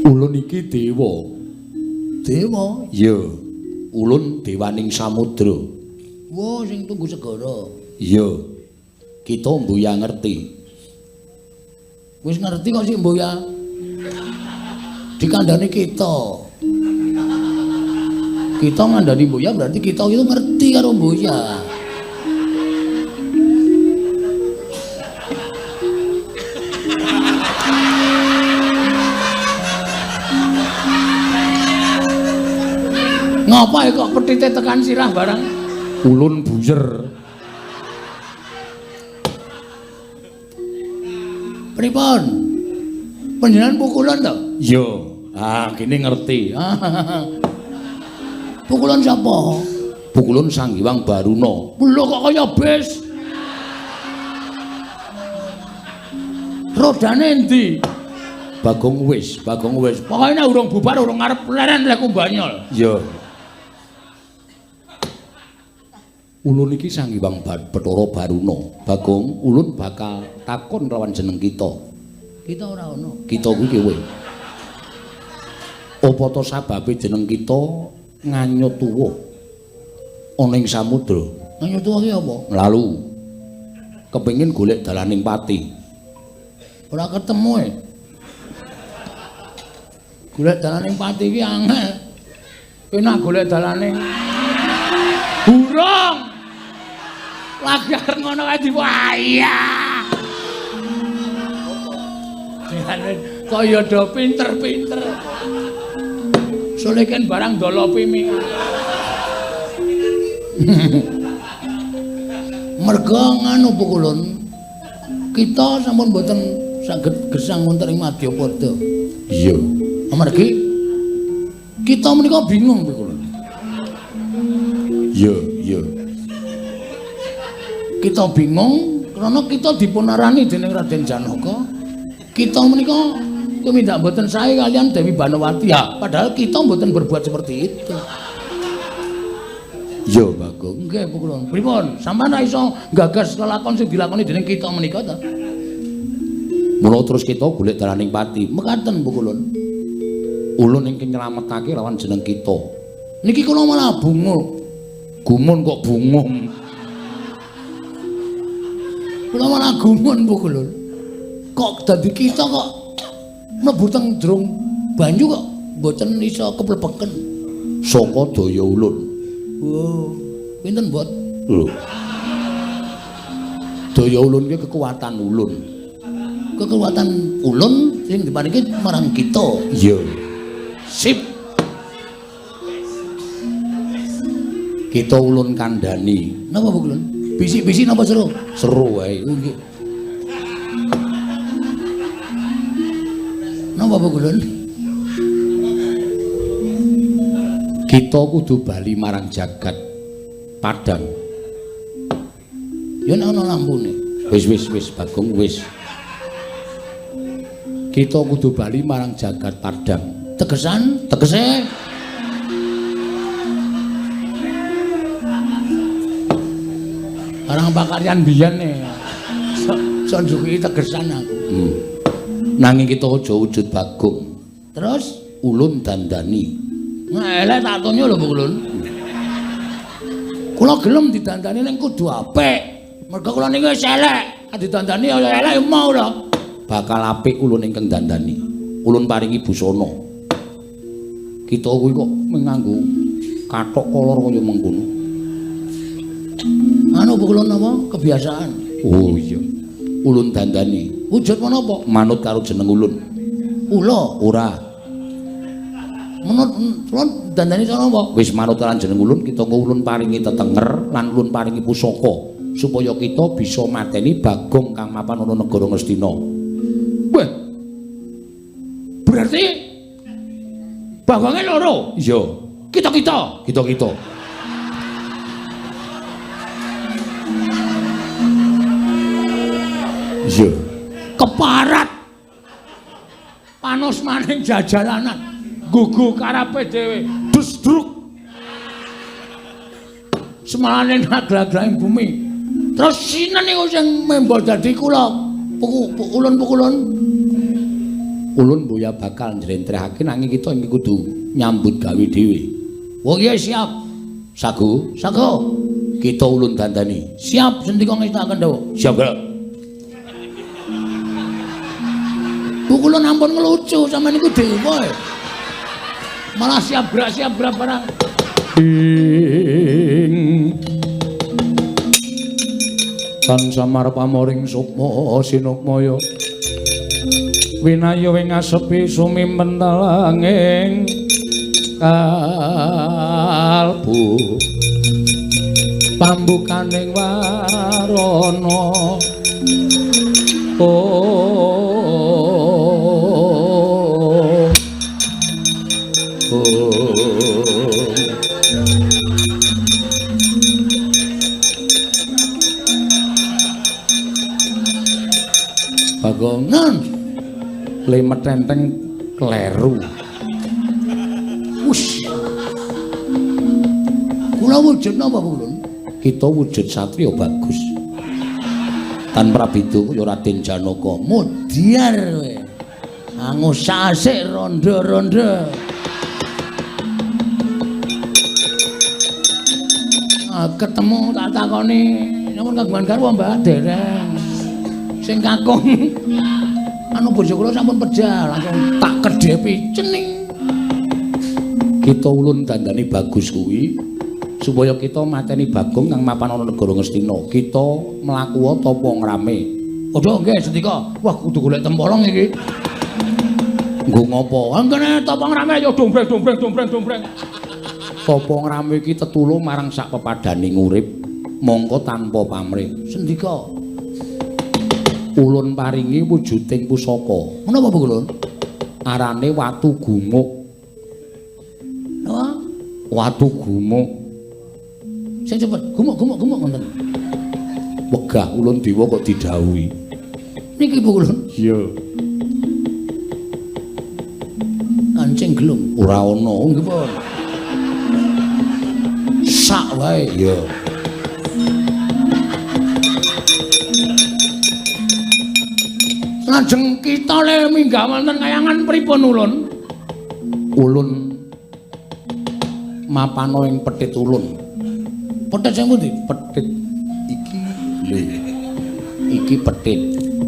Ulun iki dewa. Dewa? Iya. Ulun dewaning samudra. Wah, sing tunggu segara. Iya. Kita mbuya ngerti. Wis ngerti kok sik mbuya. Dikandhani kita. Kita ngandhani mbuya berarti kita itu ngerti karo mbuya. Ngapa kok petite tekan sirah barang? Ulun buyer. Pripun? Panjenengan pukulan to? Iya. Ah, kene ngerti. Pukulan sapa? Pukulan Sang Hyang Baruna. Lho kok kaya bis? Rodane endi? Bagong wis, Bagong wis. Pokoke nek urung bubar urung arep leren lek banyol. Iya. Ulun iki Sang Hyang Bathara Baruna. Bagong, ulun bakal takon lawan jeneng kita. Kita ora ana. Kita kuwi kowe. Apa to sababe jeneng kita nganyut tuwa ana ing samudra? Nganyut tuwa ki apa? Lalu kepengin golek dalaning pati. Ora ketemu e. Golek dalaning pati ki angel. Enak golek dalane. Burung. Lagi arep ngono kae diwayah. Jane kaya do pinter-pinter. Soleken barang dolopi mi. Merga nganu pukulun. Kita sampun mboten saged gesang wonten ing Madyapada. Iya. Amargi kita menika bingung pukulun. Iya, iya. Kita bingung karena kita dipunarani dening Raden Janaka. Kita menika tumindak mboten sae kalian Dewi Banowati. Ya, padahal kita mboten berbuat seperti itu. Iya, Bagong. Nggih, pukulun. Pripun? Sampeyan ra iso nggagas lelakon sing dilakoni dening kita menika ta? Mula terus kita golek dalaning pati. Mekaten pukulun. Ulun ingkang nyelametake lawan jeneng kita. Niki kula malah bunguh. Gumun kok bungung. Kula malah gumun pukulun. Kok dadi kita kok mlebu teng jero banyu kok mboten iso keplebeken. Saka daya ulun. Oh, pinten, Mbot? Lho. Daya ulun ki kekuatan ulun. Kekuatan ulun sing diparingi marang kita. Iya. Sip. Kita ulun kandhani. Napa, Bu Ulun? Bisik-bisik napa seru? Seru wae. Nggih. Napa, Bu Ulun? Kita kudu bali marang jagat Padang. Ya nek ana lampune. Wis wis wis Bagong wis. Kita kudu bali marang jagat Padang. Tegesan? Tegese Barang pakaryan biyen e. Sok njuki tegesan aku. Nanging kita aja wujud Bagong. Terus ulun dandani. Elek tak tonyo lho, Bu Ulun. Kula gelem didandani ning kudu apik. Mergo kula niki wis elek. Didandani elek ya mau lho. Bakal apik ulun ingkang dandani. Ulun paringi busana. Kita kuwi kok nganggo kathok kolor kaya mengkono. Anu Bu Ulun apa? Kebiasaan. Oh iya. Ulun dandani. Wujud menapa? Manut karo jeneng ulun. Ula? Ora. Menurut ulun dandani cara apa? Wis manut lan jeneng ulun, kita ulun paringi tetenger lan ulun paringi pusaka supaya kita bisa mateni Bagong kang mapan ana negara Ngastina. Wah. Berarti Bagonge loro? Iya. Kita-kita. Kita-kita. Iya. Keparat. Panos maning jajalanan. Gugu karepe dhewe, desdruk. Semalane naglag-glaging bumi. Terus sinten niku sing membol dadi kula ulun-pukulun? Ulun boya bakal njlentrehake nanging kita iki kudu nyambut gawe dhewe. Oh iya siap. Sago, sago. Kita ulun dandani. Siap sendika ngestakaken dawuh. Siap, Pak. Pukulun ampun ngelucu sampeyan niku dewa. Malah siap gerak barang. Ing tan samar pamoring sukma sinukmaya winaya ing asepi sumimentalanging kalbu pambukaning warana. Oh, Bagongan le metenteng kleru. Wus. Kula wujud napa, Bu? Kita wujud satriya bagus. Tan prabida ya Raden Janaka. Mudyar kowe. Angus asik rondo-rondo. Ketemu tak takoni, nyuwun kagungan garwa Mbah dereng. Sing kakung anu bojo kula sampun pejah, langsung tak kedhepi cening. Kita ulun dandani bagus kuwi supaya kita mateni Bagong kang mapan ana negara Ngastina. Kita mlaku tapa ngrame. Padha nggih sendika. Wah kudu golek tempolong iki. Nggo ngopo? Angkene tapa ngrame ya dombreng dombreng dombreng dombreng. Tapa ngrame iki tetulung marang sak pepadaning urip mongko tanpa pamrih. Sendika. Ulun paringi wujuding pusaka. Menapa Bu Ulun? Arane watu gumuk. Napa? Watu gumuk. Sing cepet, gumuk-gumuk gumuk ngoten. Wegah ulun dewa kok didhawuhi. Niki Bu Ulun. Iya. Kancing gelung ora ana. Nggih pun. Sak wae. Iya. Lajeng kita le minggah wonten kayangan pripun ulun? Ulun mapana ing petit ulun. Petit sing pundi? Petit iki. Lho. Iki petit.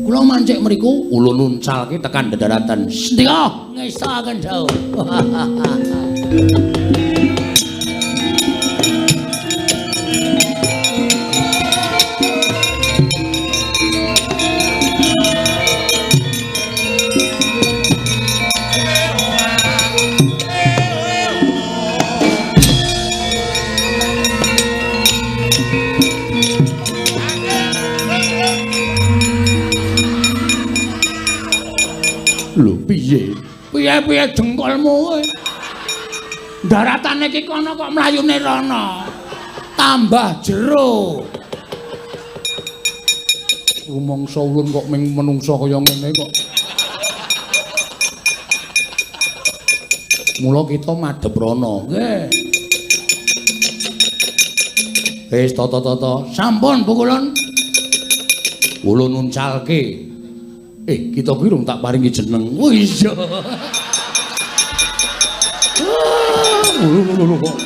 Kula mancik mriku, ulun uncalke tekan dedaratan. Sendika ngestakaken dawuh. Lho piye? Piye-piye jengkolmu kowe? Daratane iki kono kok mlayune rono. Tambah jero. Rumangsa ulun kok ming menungsa kaya ngene kok. Mula kita madhep rono. Nggih. Wis tata-tata. Sampun Bu Kulun. Ulun uncalke. Kita kuwi rung tak paringi jeneng. Oh iya. Lho kok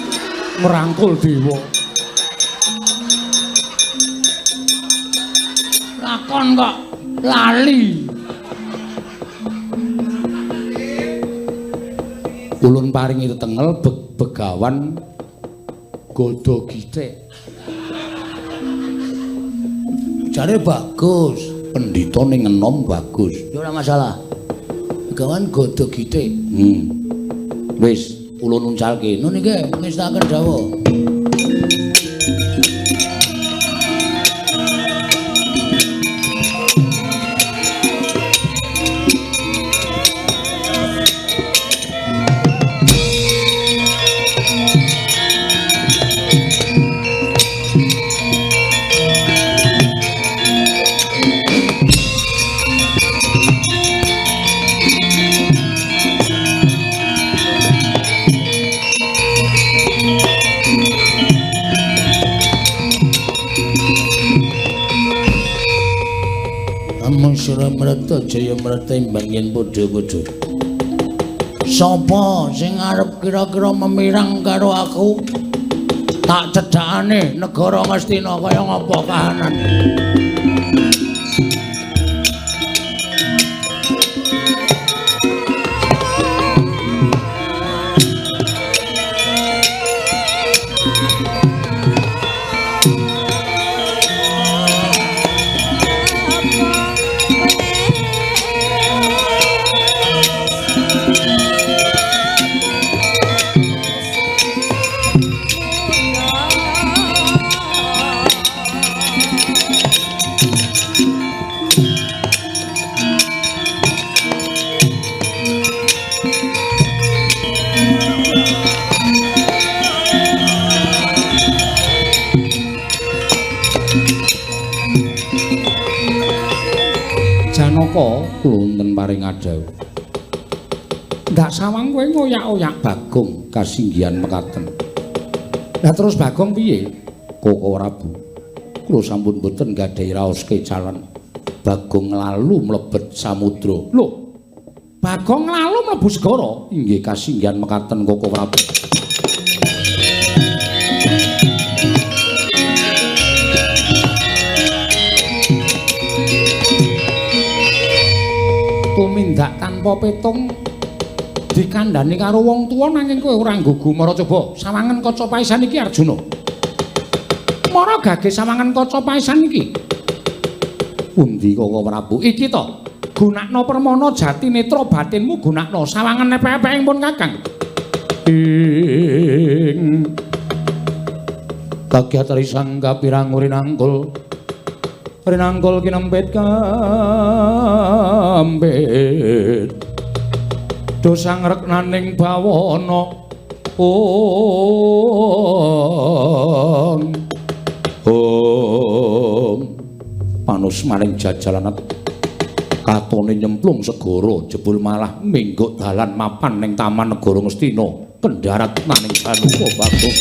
ngrangkul dewa. Lakon kok lali. Ulun paringi tetengel begawan Gada Githik. Jare bagus. Pendhita ning enom bagus. Ya ora masalah. Begawan Gada Githik. Wis, ulun uncalke. Nun niki ngestakaken dawuh. Mreta jaya mreta imbang yen padha-padha. Sapa sing arep kira-kira memirang karo aku? Tak cedhakane negara Ngastina kaya ngapa kahanan. Janaka kula wonten paring adhawuh. Ndak sawang kowe ngoyak-oyak Bagong kasinggihan mekaten. Lah terus Bagong piye? Koko Prabu, kula sampun boten gadhahi raos kecalan. Bagong lalu mlebet samudra. Lho, Bagong lalu mlebu segara? Inggih kasinggihan mekaten Koko Prabu. Tumindak tanpa petung Dikandhani karo wong tuwa nanging kowe ora nggugu mara coba sawangen kaca paisan iki Arjuna. Mara gage sawangen kaca paisan iki. Pundi Koko Prabu? Iki to. Gunakno permana jati netra batinmu gunakno sawangen epek-epek pun Kakang. Ing kagyat risang kapirang rinangkul rinangkul kinempit kampit dosa ngreknaning bawana ong ong panus maring jajalan katone nyemplung segara jebul malah mingguk dalan mapan ning Taman Negara Ngastina kendharat maning Janaka Bagong.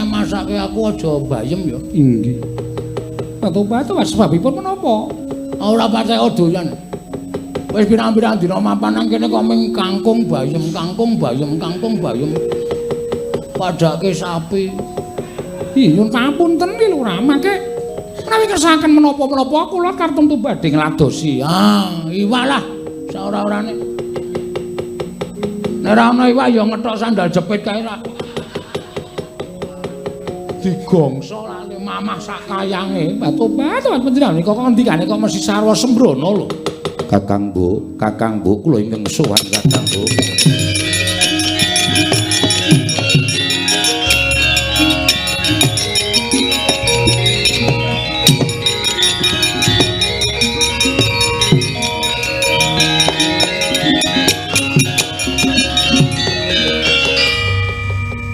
Masake aku aja bayem ya. Inggih. Batu-batu sebabipun menapa? Ora patek doyan. Wis pirang-pirang dina mapan nang kene kok ming kangkung bayem, kangkung bayem, kangkung bayem. Padake sapi. Ih, nyuwun pangapunten ki Lurah, mangke menawi kersakaken menapa-menapa kula kartemtu badhe ngladosi. Ah, iwak lah saora-orane. Nek ora ana iwak ya ngethok sandal jepit kae ra. Digongso lali mamah sak kayange. Batu-batu panjenengan kok ngendikane kok mesti sarwa sembrono lho. Kakang Bu, Kakang Bu kula ingkang sowan Kakang Bu.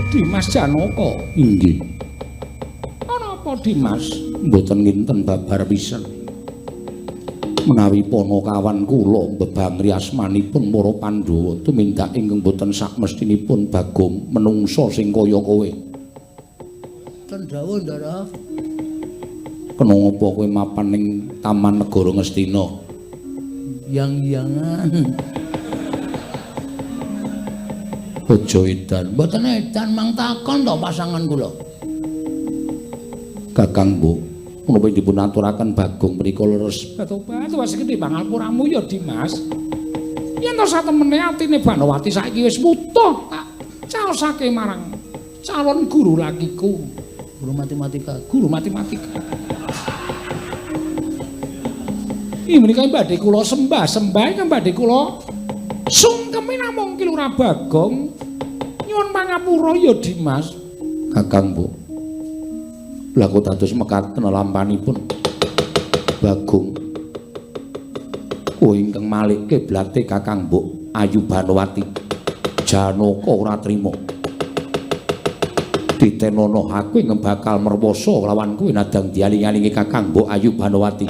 Dimas Janaka. Inggih. Ana apa Dimas? Mboten nginten babar pisan. Menawi panakawan kula mbebangri asmanipun para Pandhawa tumindak ingkang boten sakmestinipun Bagong menungsa sing kaya kowe. Ten dawuh, Ndara. Kena ngapa kowe mapan ning Taman Negara Ngastina? Yang-yangan. Aja edan. Mboten edan mang takon to pasangan kula. Kakang Bu, menapa dipun aturaken Bagong mriku leres? Batu-batu wis gedhe pangapuramu ya Dimas. Yen to satemene atine Banowati saiki wis wutuh tak caosake marang calon guru lakiku, guru matematika, guru matematika. Ih menika badhe kula sembah-sembah ingkang badhe kula sungkemi namung Ki Lurah Bagong. Nyuwun pangapura ya Dimas. Kakang Bu. Lah kok dados mekaten lampanipun Bagong. Kowe ingkang malik kiblate Kakang Mbok Ayu Banowati. Janaka ora trima. Titenono aku ingkang bakal merwoso lawan kowe nadang dialing-alingi Kakang Mbok Ayu Banowati.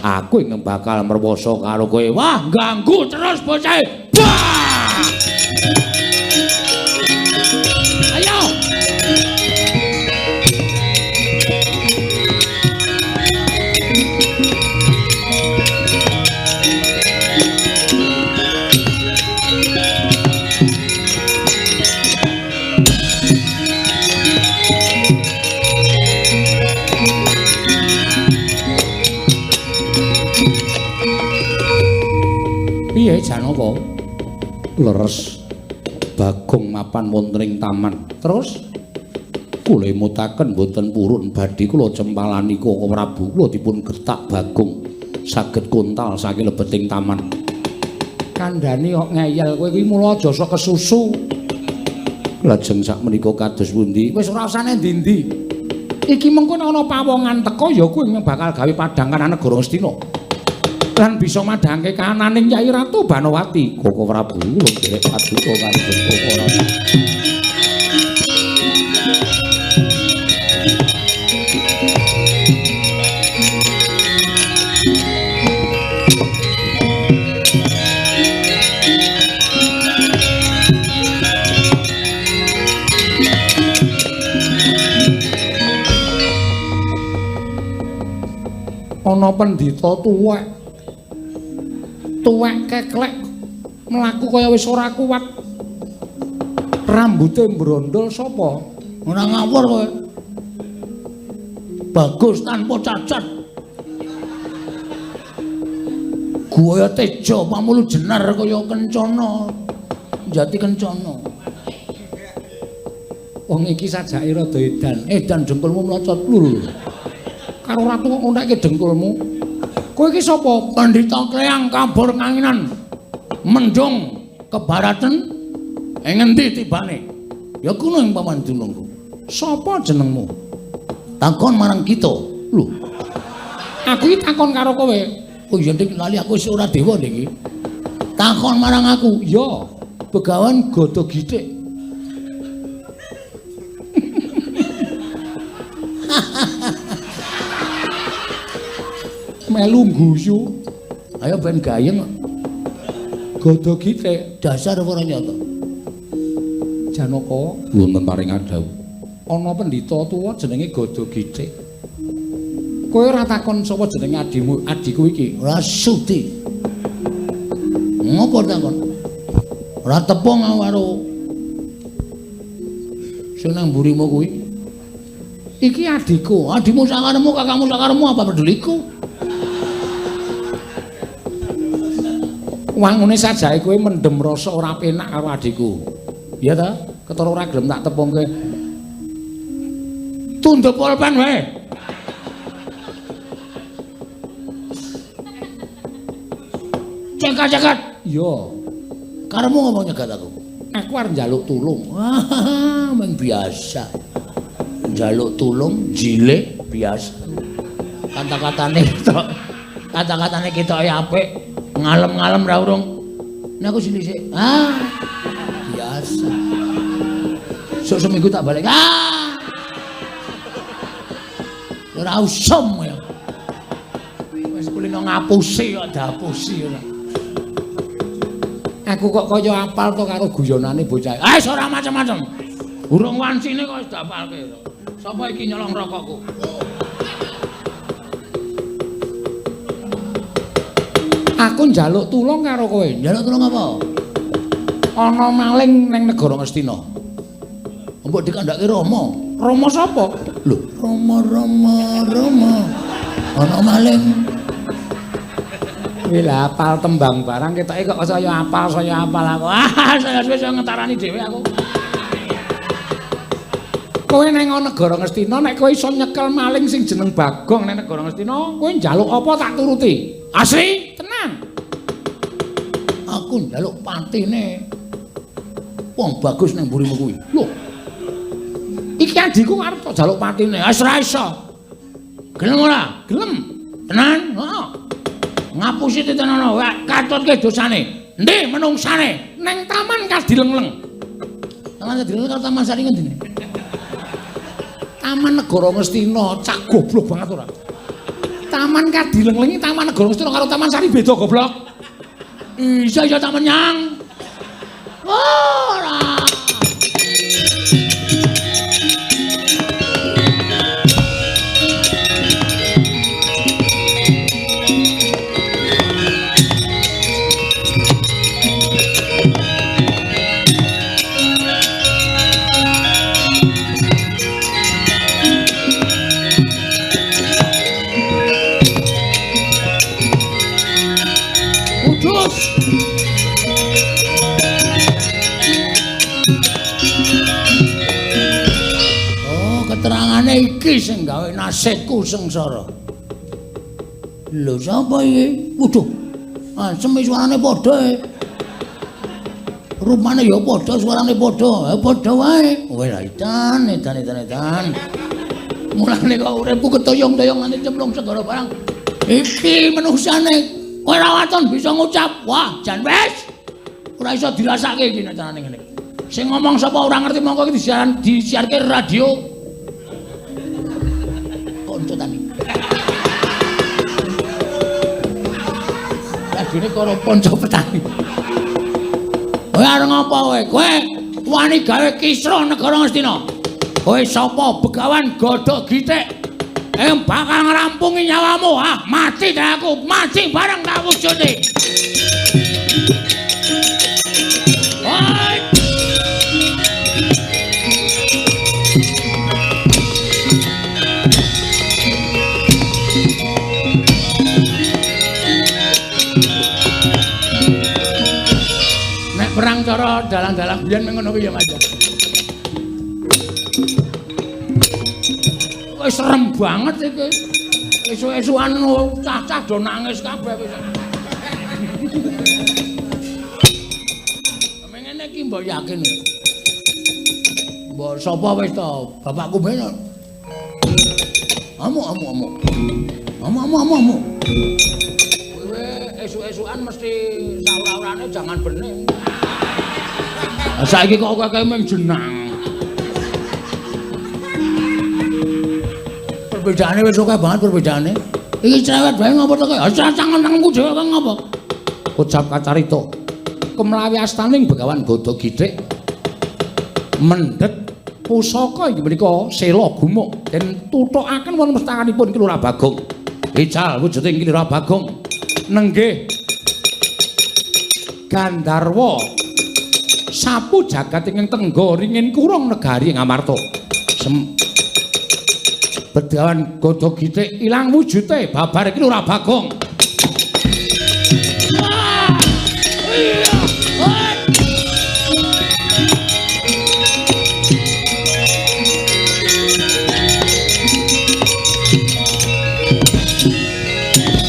Aku ingkang bakal merwoso karo kowe. Wah, ganggu terus bocah. Wah! Ayo. Piye Janaka? Leres Bagong mapan wonten ing taman. Terus kula emutaken boten purun badhe kula cempalani Koko Prabu kula dipun gertak Bagong saged kontal saking lebeting taman. Kandhane kok ngeyel kowe kuwi mula aja sok kesusu. Lajeng sakmenika kados pundi? Wis ora usah endi-endi. Iki mengko nek ana pawongan teka ya kowe bakal gawe padhang kanan negara Ngastina. Lan bisa madhangke kananing Kyai Ratu Banowati. Koko Prabu lho nderek paduka kanjeng Koko Prabu. Ana pendhita tuwek. Tuwek keklek mlaku kaya wis ora kuat. Rambute mbrondol sapa? Ora ngawur kowe. Bagus tanpa cacat. Guaya teja pamulu jenar kaya kencana. Jati kencana. Wong iki sajake rada edan. Edan dengkulmu mlocot lho. Karo ratu kok ngontekke dengkulmu. Kowe iki sapa? Pandhita Kleyang kabur kanginan. Mendung kebaratan ing ngendi tibane? Ya kuno ing paman dunungku. Sapa jenengmu? Takon marang kita. Lho. Aku iki takon karo kowe. Oh iya dik lali aku wis ora dewa niki. Takon marang aku. Ya, Begawan Gada Githik. Melu guyu. Ayo ben gayeng. Gada Githik dasar ora nyata. Janaka wonten paring adhawuh. Ana pendhita tuwa jenenge Gada Githik. Kowe ora takon sapa jenenge adimu, adiku iki? Ora sudi. Ngopo takon? Ora tepung aku karo sing nang mburimu kuwi. Iki adiku, adimu sakaremu, kakangmu sakaremu apa peduliku? Wangune sajake kowe mendem rasa ora penak karo adiku. Iya ta? Ketara ora gelem tak tepungke. Tunduk pulpen wae. Cekat-cekat. Iya. Karemu ngomong nyegat aku. Aku arep njaluk tulung. Wah, meng biasa. Njaluk tulung jilih biasa. Kata-katane ketok. Kata-katane ketoke apik. Ngalem-ngalem ra urung. Nek aku sini sik. Ah. Biasa. Sok seminggu tak balik. Ah. Ora usum ya. Wis kulino ngapusi kok diapusi ora. Aku kok kaya apal to karo guyonane bocah. Ah wis ora macem-macem. Urung wancine kok wis diapalke. Sapa iki nyolong rokokku? Aku njaluk tulung karo kowe. Njaluk tulung apa? Ana maling ning negara Ngastina. Mbok dikandhake Rama. Rama sapa? Lho, Rama Rama Rama. Ana maling. Kuwi lha apal tembang barang ketoke kok saya apal aku. Ah, saya wis ngetarani dhewe aku. Kowe nang negara Ngastina nek kowe iso nyekel maling sing jeneng Bagong nang negara Ngastina, kowe njaluk apa tak turuti. Asli? Tenang. Aku njaluk patine wong bagus nang mburimu kuwi. Lho. Iki adhiku arep tok njaluk patine. Wis ora iso. Gelem ora? Gelem. Tenan? Heeh. Ngapusi titenono, katutke dosane. Endi menungsane? Nang Taman Kadilengleng. Taman Kadilengleng karo Taman Sari ngendi? Taman Negara Ngastina, cak goblok banget ora. Taman Kadilengleng iki Taman Negara Ngastina karo Taman Sari beda goblok. Iya iya tak menyang. Ora. Iki sing gawe nasibku sengsara. Lho sapa iki? Waduh. Asem suarane padha e. Rupane ya padha, suarane padha. Padha wae. Weh lah edan, edan, edan, edan. Mulane kok uripku ketoyong-toyong nganti cemplung segara barang. Iki menungsane ora waton bisa ngucap. Wah, jan wis. Ora iso dirasake iki nek carane ngene. Sing ngomong sapa ora ngerti mongko iki disiarke radio. Kanca tani. Radione karo kanca petani. Kowe arep ngapa kowe? Kowe wani gawe kisruh negara Ngastina. Kowe sapa? Begawan Gada Githik. Bakal ngrampungi nyawamu. Ah, mati ta aku, mati bareng tak wujudi. Oi. Nek perang cara dalang-dalang biyen ngono kuwi ya Mas. Wis serem banget iki. Esuk-esukan cah-cah do nangis kabeh wis. Ngene iki mbok yakin. Mbok sapa wis to? Bapakku ben. Amuk amuk amuk. Amuk amuk amuk amuk. Kowe esuk-esukan mesti saura-urane jangan bening. Saiki kok kowe mung jenang. Perbedaane wis akeh banget perbedaane. Iki cerewet bae ngopo to kowe? Cangkem-cangkemku dhewe kok ngopo? Ucap kacarita. Kemlawi astaning Begawan Gada Githik mendhet pusaka inggih menika sela gumuk den tuthukaken wonten pestakanipun Ki Lurah Bagong. Ical wujuding Ki Lurah Bagong nenggih Gandharwa sapu jagat ingkang tengga ringin kurung negari Ngamarta. Begawan Gada Githik ilang wujute babar Ki Lurah Bagong. Wah! Iya! Wah!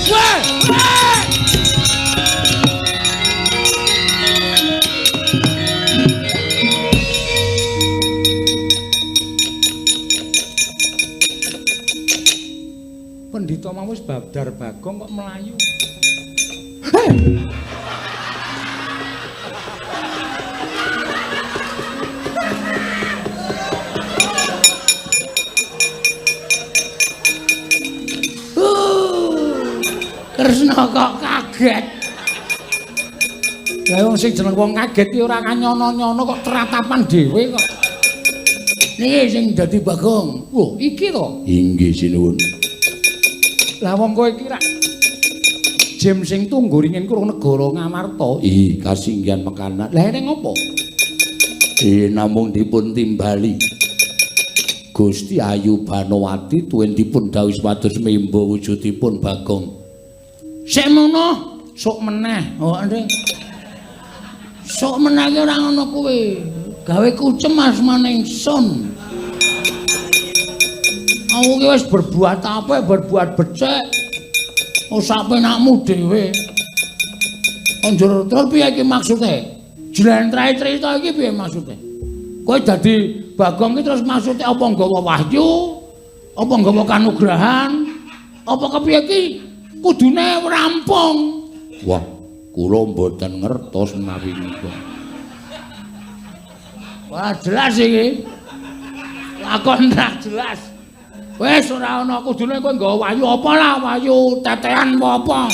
Wah! Pendhita mau wis babdar Bagong kok melayu. Kresna kok kaget. Lah wong sing jeneng wong kaget ki ora kanyono-nyono kok tratapan dhewe kok. Niki sing dadi Bagong. Lho, iki to? Inggih sinuwun. Lah wong kowe iki rak jem sing tunggu ringin kurung negara Ngamarta. Ih, kasinggihan mekanan. Lah ning ngopo? Namung dipun timbali. Gusti Ayu Banowati tuwin dipun dawuhi supados memba wujudipun Bagong. Sik mono, sok meneh. Oh, ndek. Sok meneh ki ora ngono kuwi. Gawe kucem asmane ingsun. Aku ki wis berbuat apik, berbuat becik. Oh, sak penakmu dhewe. Njur terus piye iki maksude? Jlentrahe crita iki piye maksude? Kowe dadi Bagong ki terus maksude apa nggawa wahyu? Apa nggawa kanugrahan? Apa kepiye iki? Kudune rampung. Wah, kula mboten ngertos menawi nika. Wah, jelas iki. Lakon ra jelas. Wis ora ana kudune kowe nggawa wahyu apa lah, wahyu tetean apa.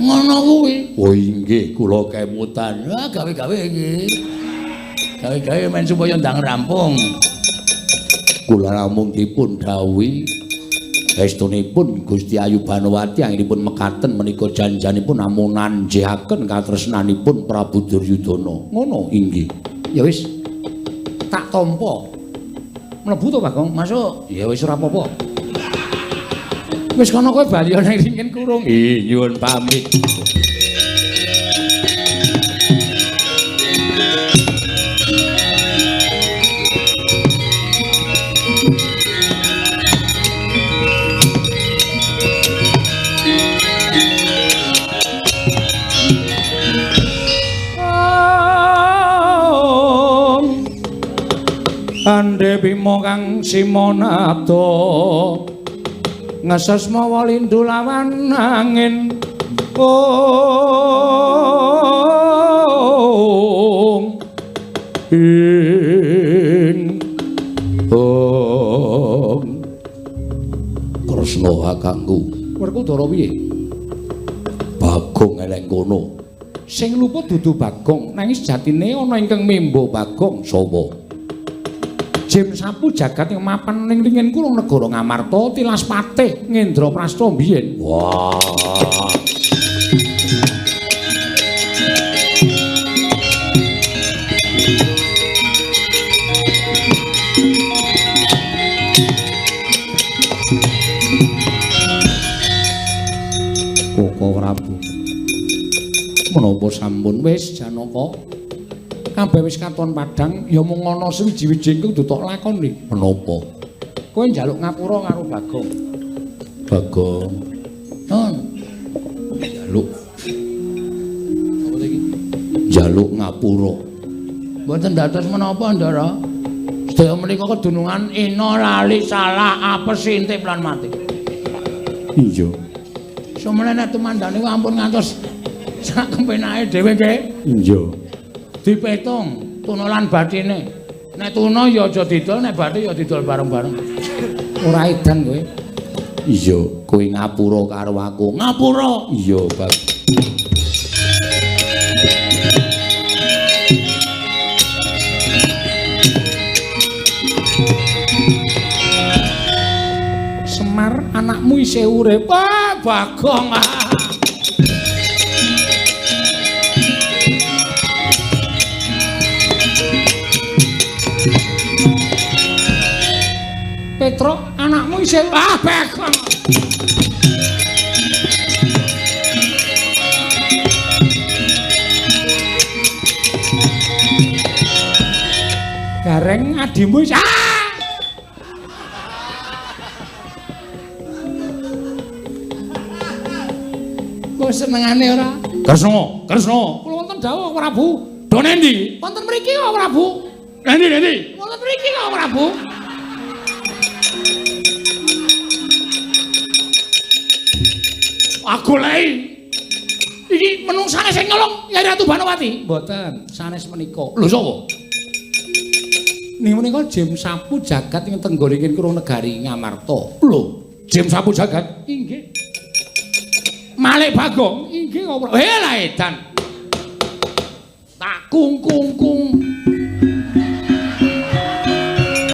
Ngono kuwi. Oh inggih, kula kemutan. Wah, gawe-gawe iki. Gawe-gawe men supaya ndang rampung. Kula namung dipun dawuhi estunipun Gusti Ayu Banowati anggenipun mekaten menika janjanipun namung nanjihaken katresnanipun Prabu Duryudana. Ngono inggih. Ya wis tak tampa. Mlebu to Bagong? Masuk. Ya wis ora apa-apa. Wis kono kowe bali nang ringin kurung. Ih, nyuwun pamit. Ande Bima kang simonabda ngeses mawa lindu lawan angin. Ong ing ong Kresna kakangku. Werkudara piye? Bagong eleng kono. Sing luput dudu Bagong, nanging sejatine ana ingkang memba Bagong. Sapa? Jim Sapu Jagat ing mapan ning ringin kurung negara Ngamarta tilas patih Ngendraprasta biyen. Wah. Koko Prabu. Menapa sampun wis Janaka? Kabeh wis katon padhang ya mung ana sewiji-wiji kudu tok lakoni. Menapa? Kowe njaluk ngapura karo Bagong. Bagong. Nun. Njaluk. Apa iki? Njaluk ngapura. Mboten dados menapa, Ndara? Sedaya menika kedunungan ina lali salah apes intip lan mati. Iya. Sumene nek tumandane ampun ngantos sak kempenake dhewe nggih. Iya. Dipetung tuna lan batine. Nek tuna ya aja didol, nek bathi ya didol bareng-bareng. Ora edan kowe. Iya, kowe ngapura karo aku. Ngapura. Iya, Bab. Semar anakmu isih urip. Wah, Bagong. Ah. Petruk anakmu isih ah Bagong. Gareng adimu isih ah. Kok senengane ora? Kresna, Kresna. Kula wonten dawuh Prabu. Do nendi? Wonten mriki kok Prabu. Nendi, nendi? Wonten mriki kok Prabu. Aku lei. Iki menungsane sing nyolong Yai Ratu Banowati. Mboten, sanes menika. Lho sapa? Ning menika Jim Sapu Jagat ing tenggoriking kurung negari Ngamarta. Lho, Jim Sapu Jagat? Inggih. Malik Bagong? Inggih kok. Lah edan. Tak kung kung kung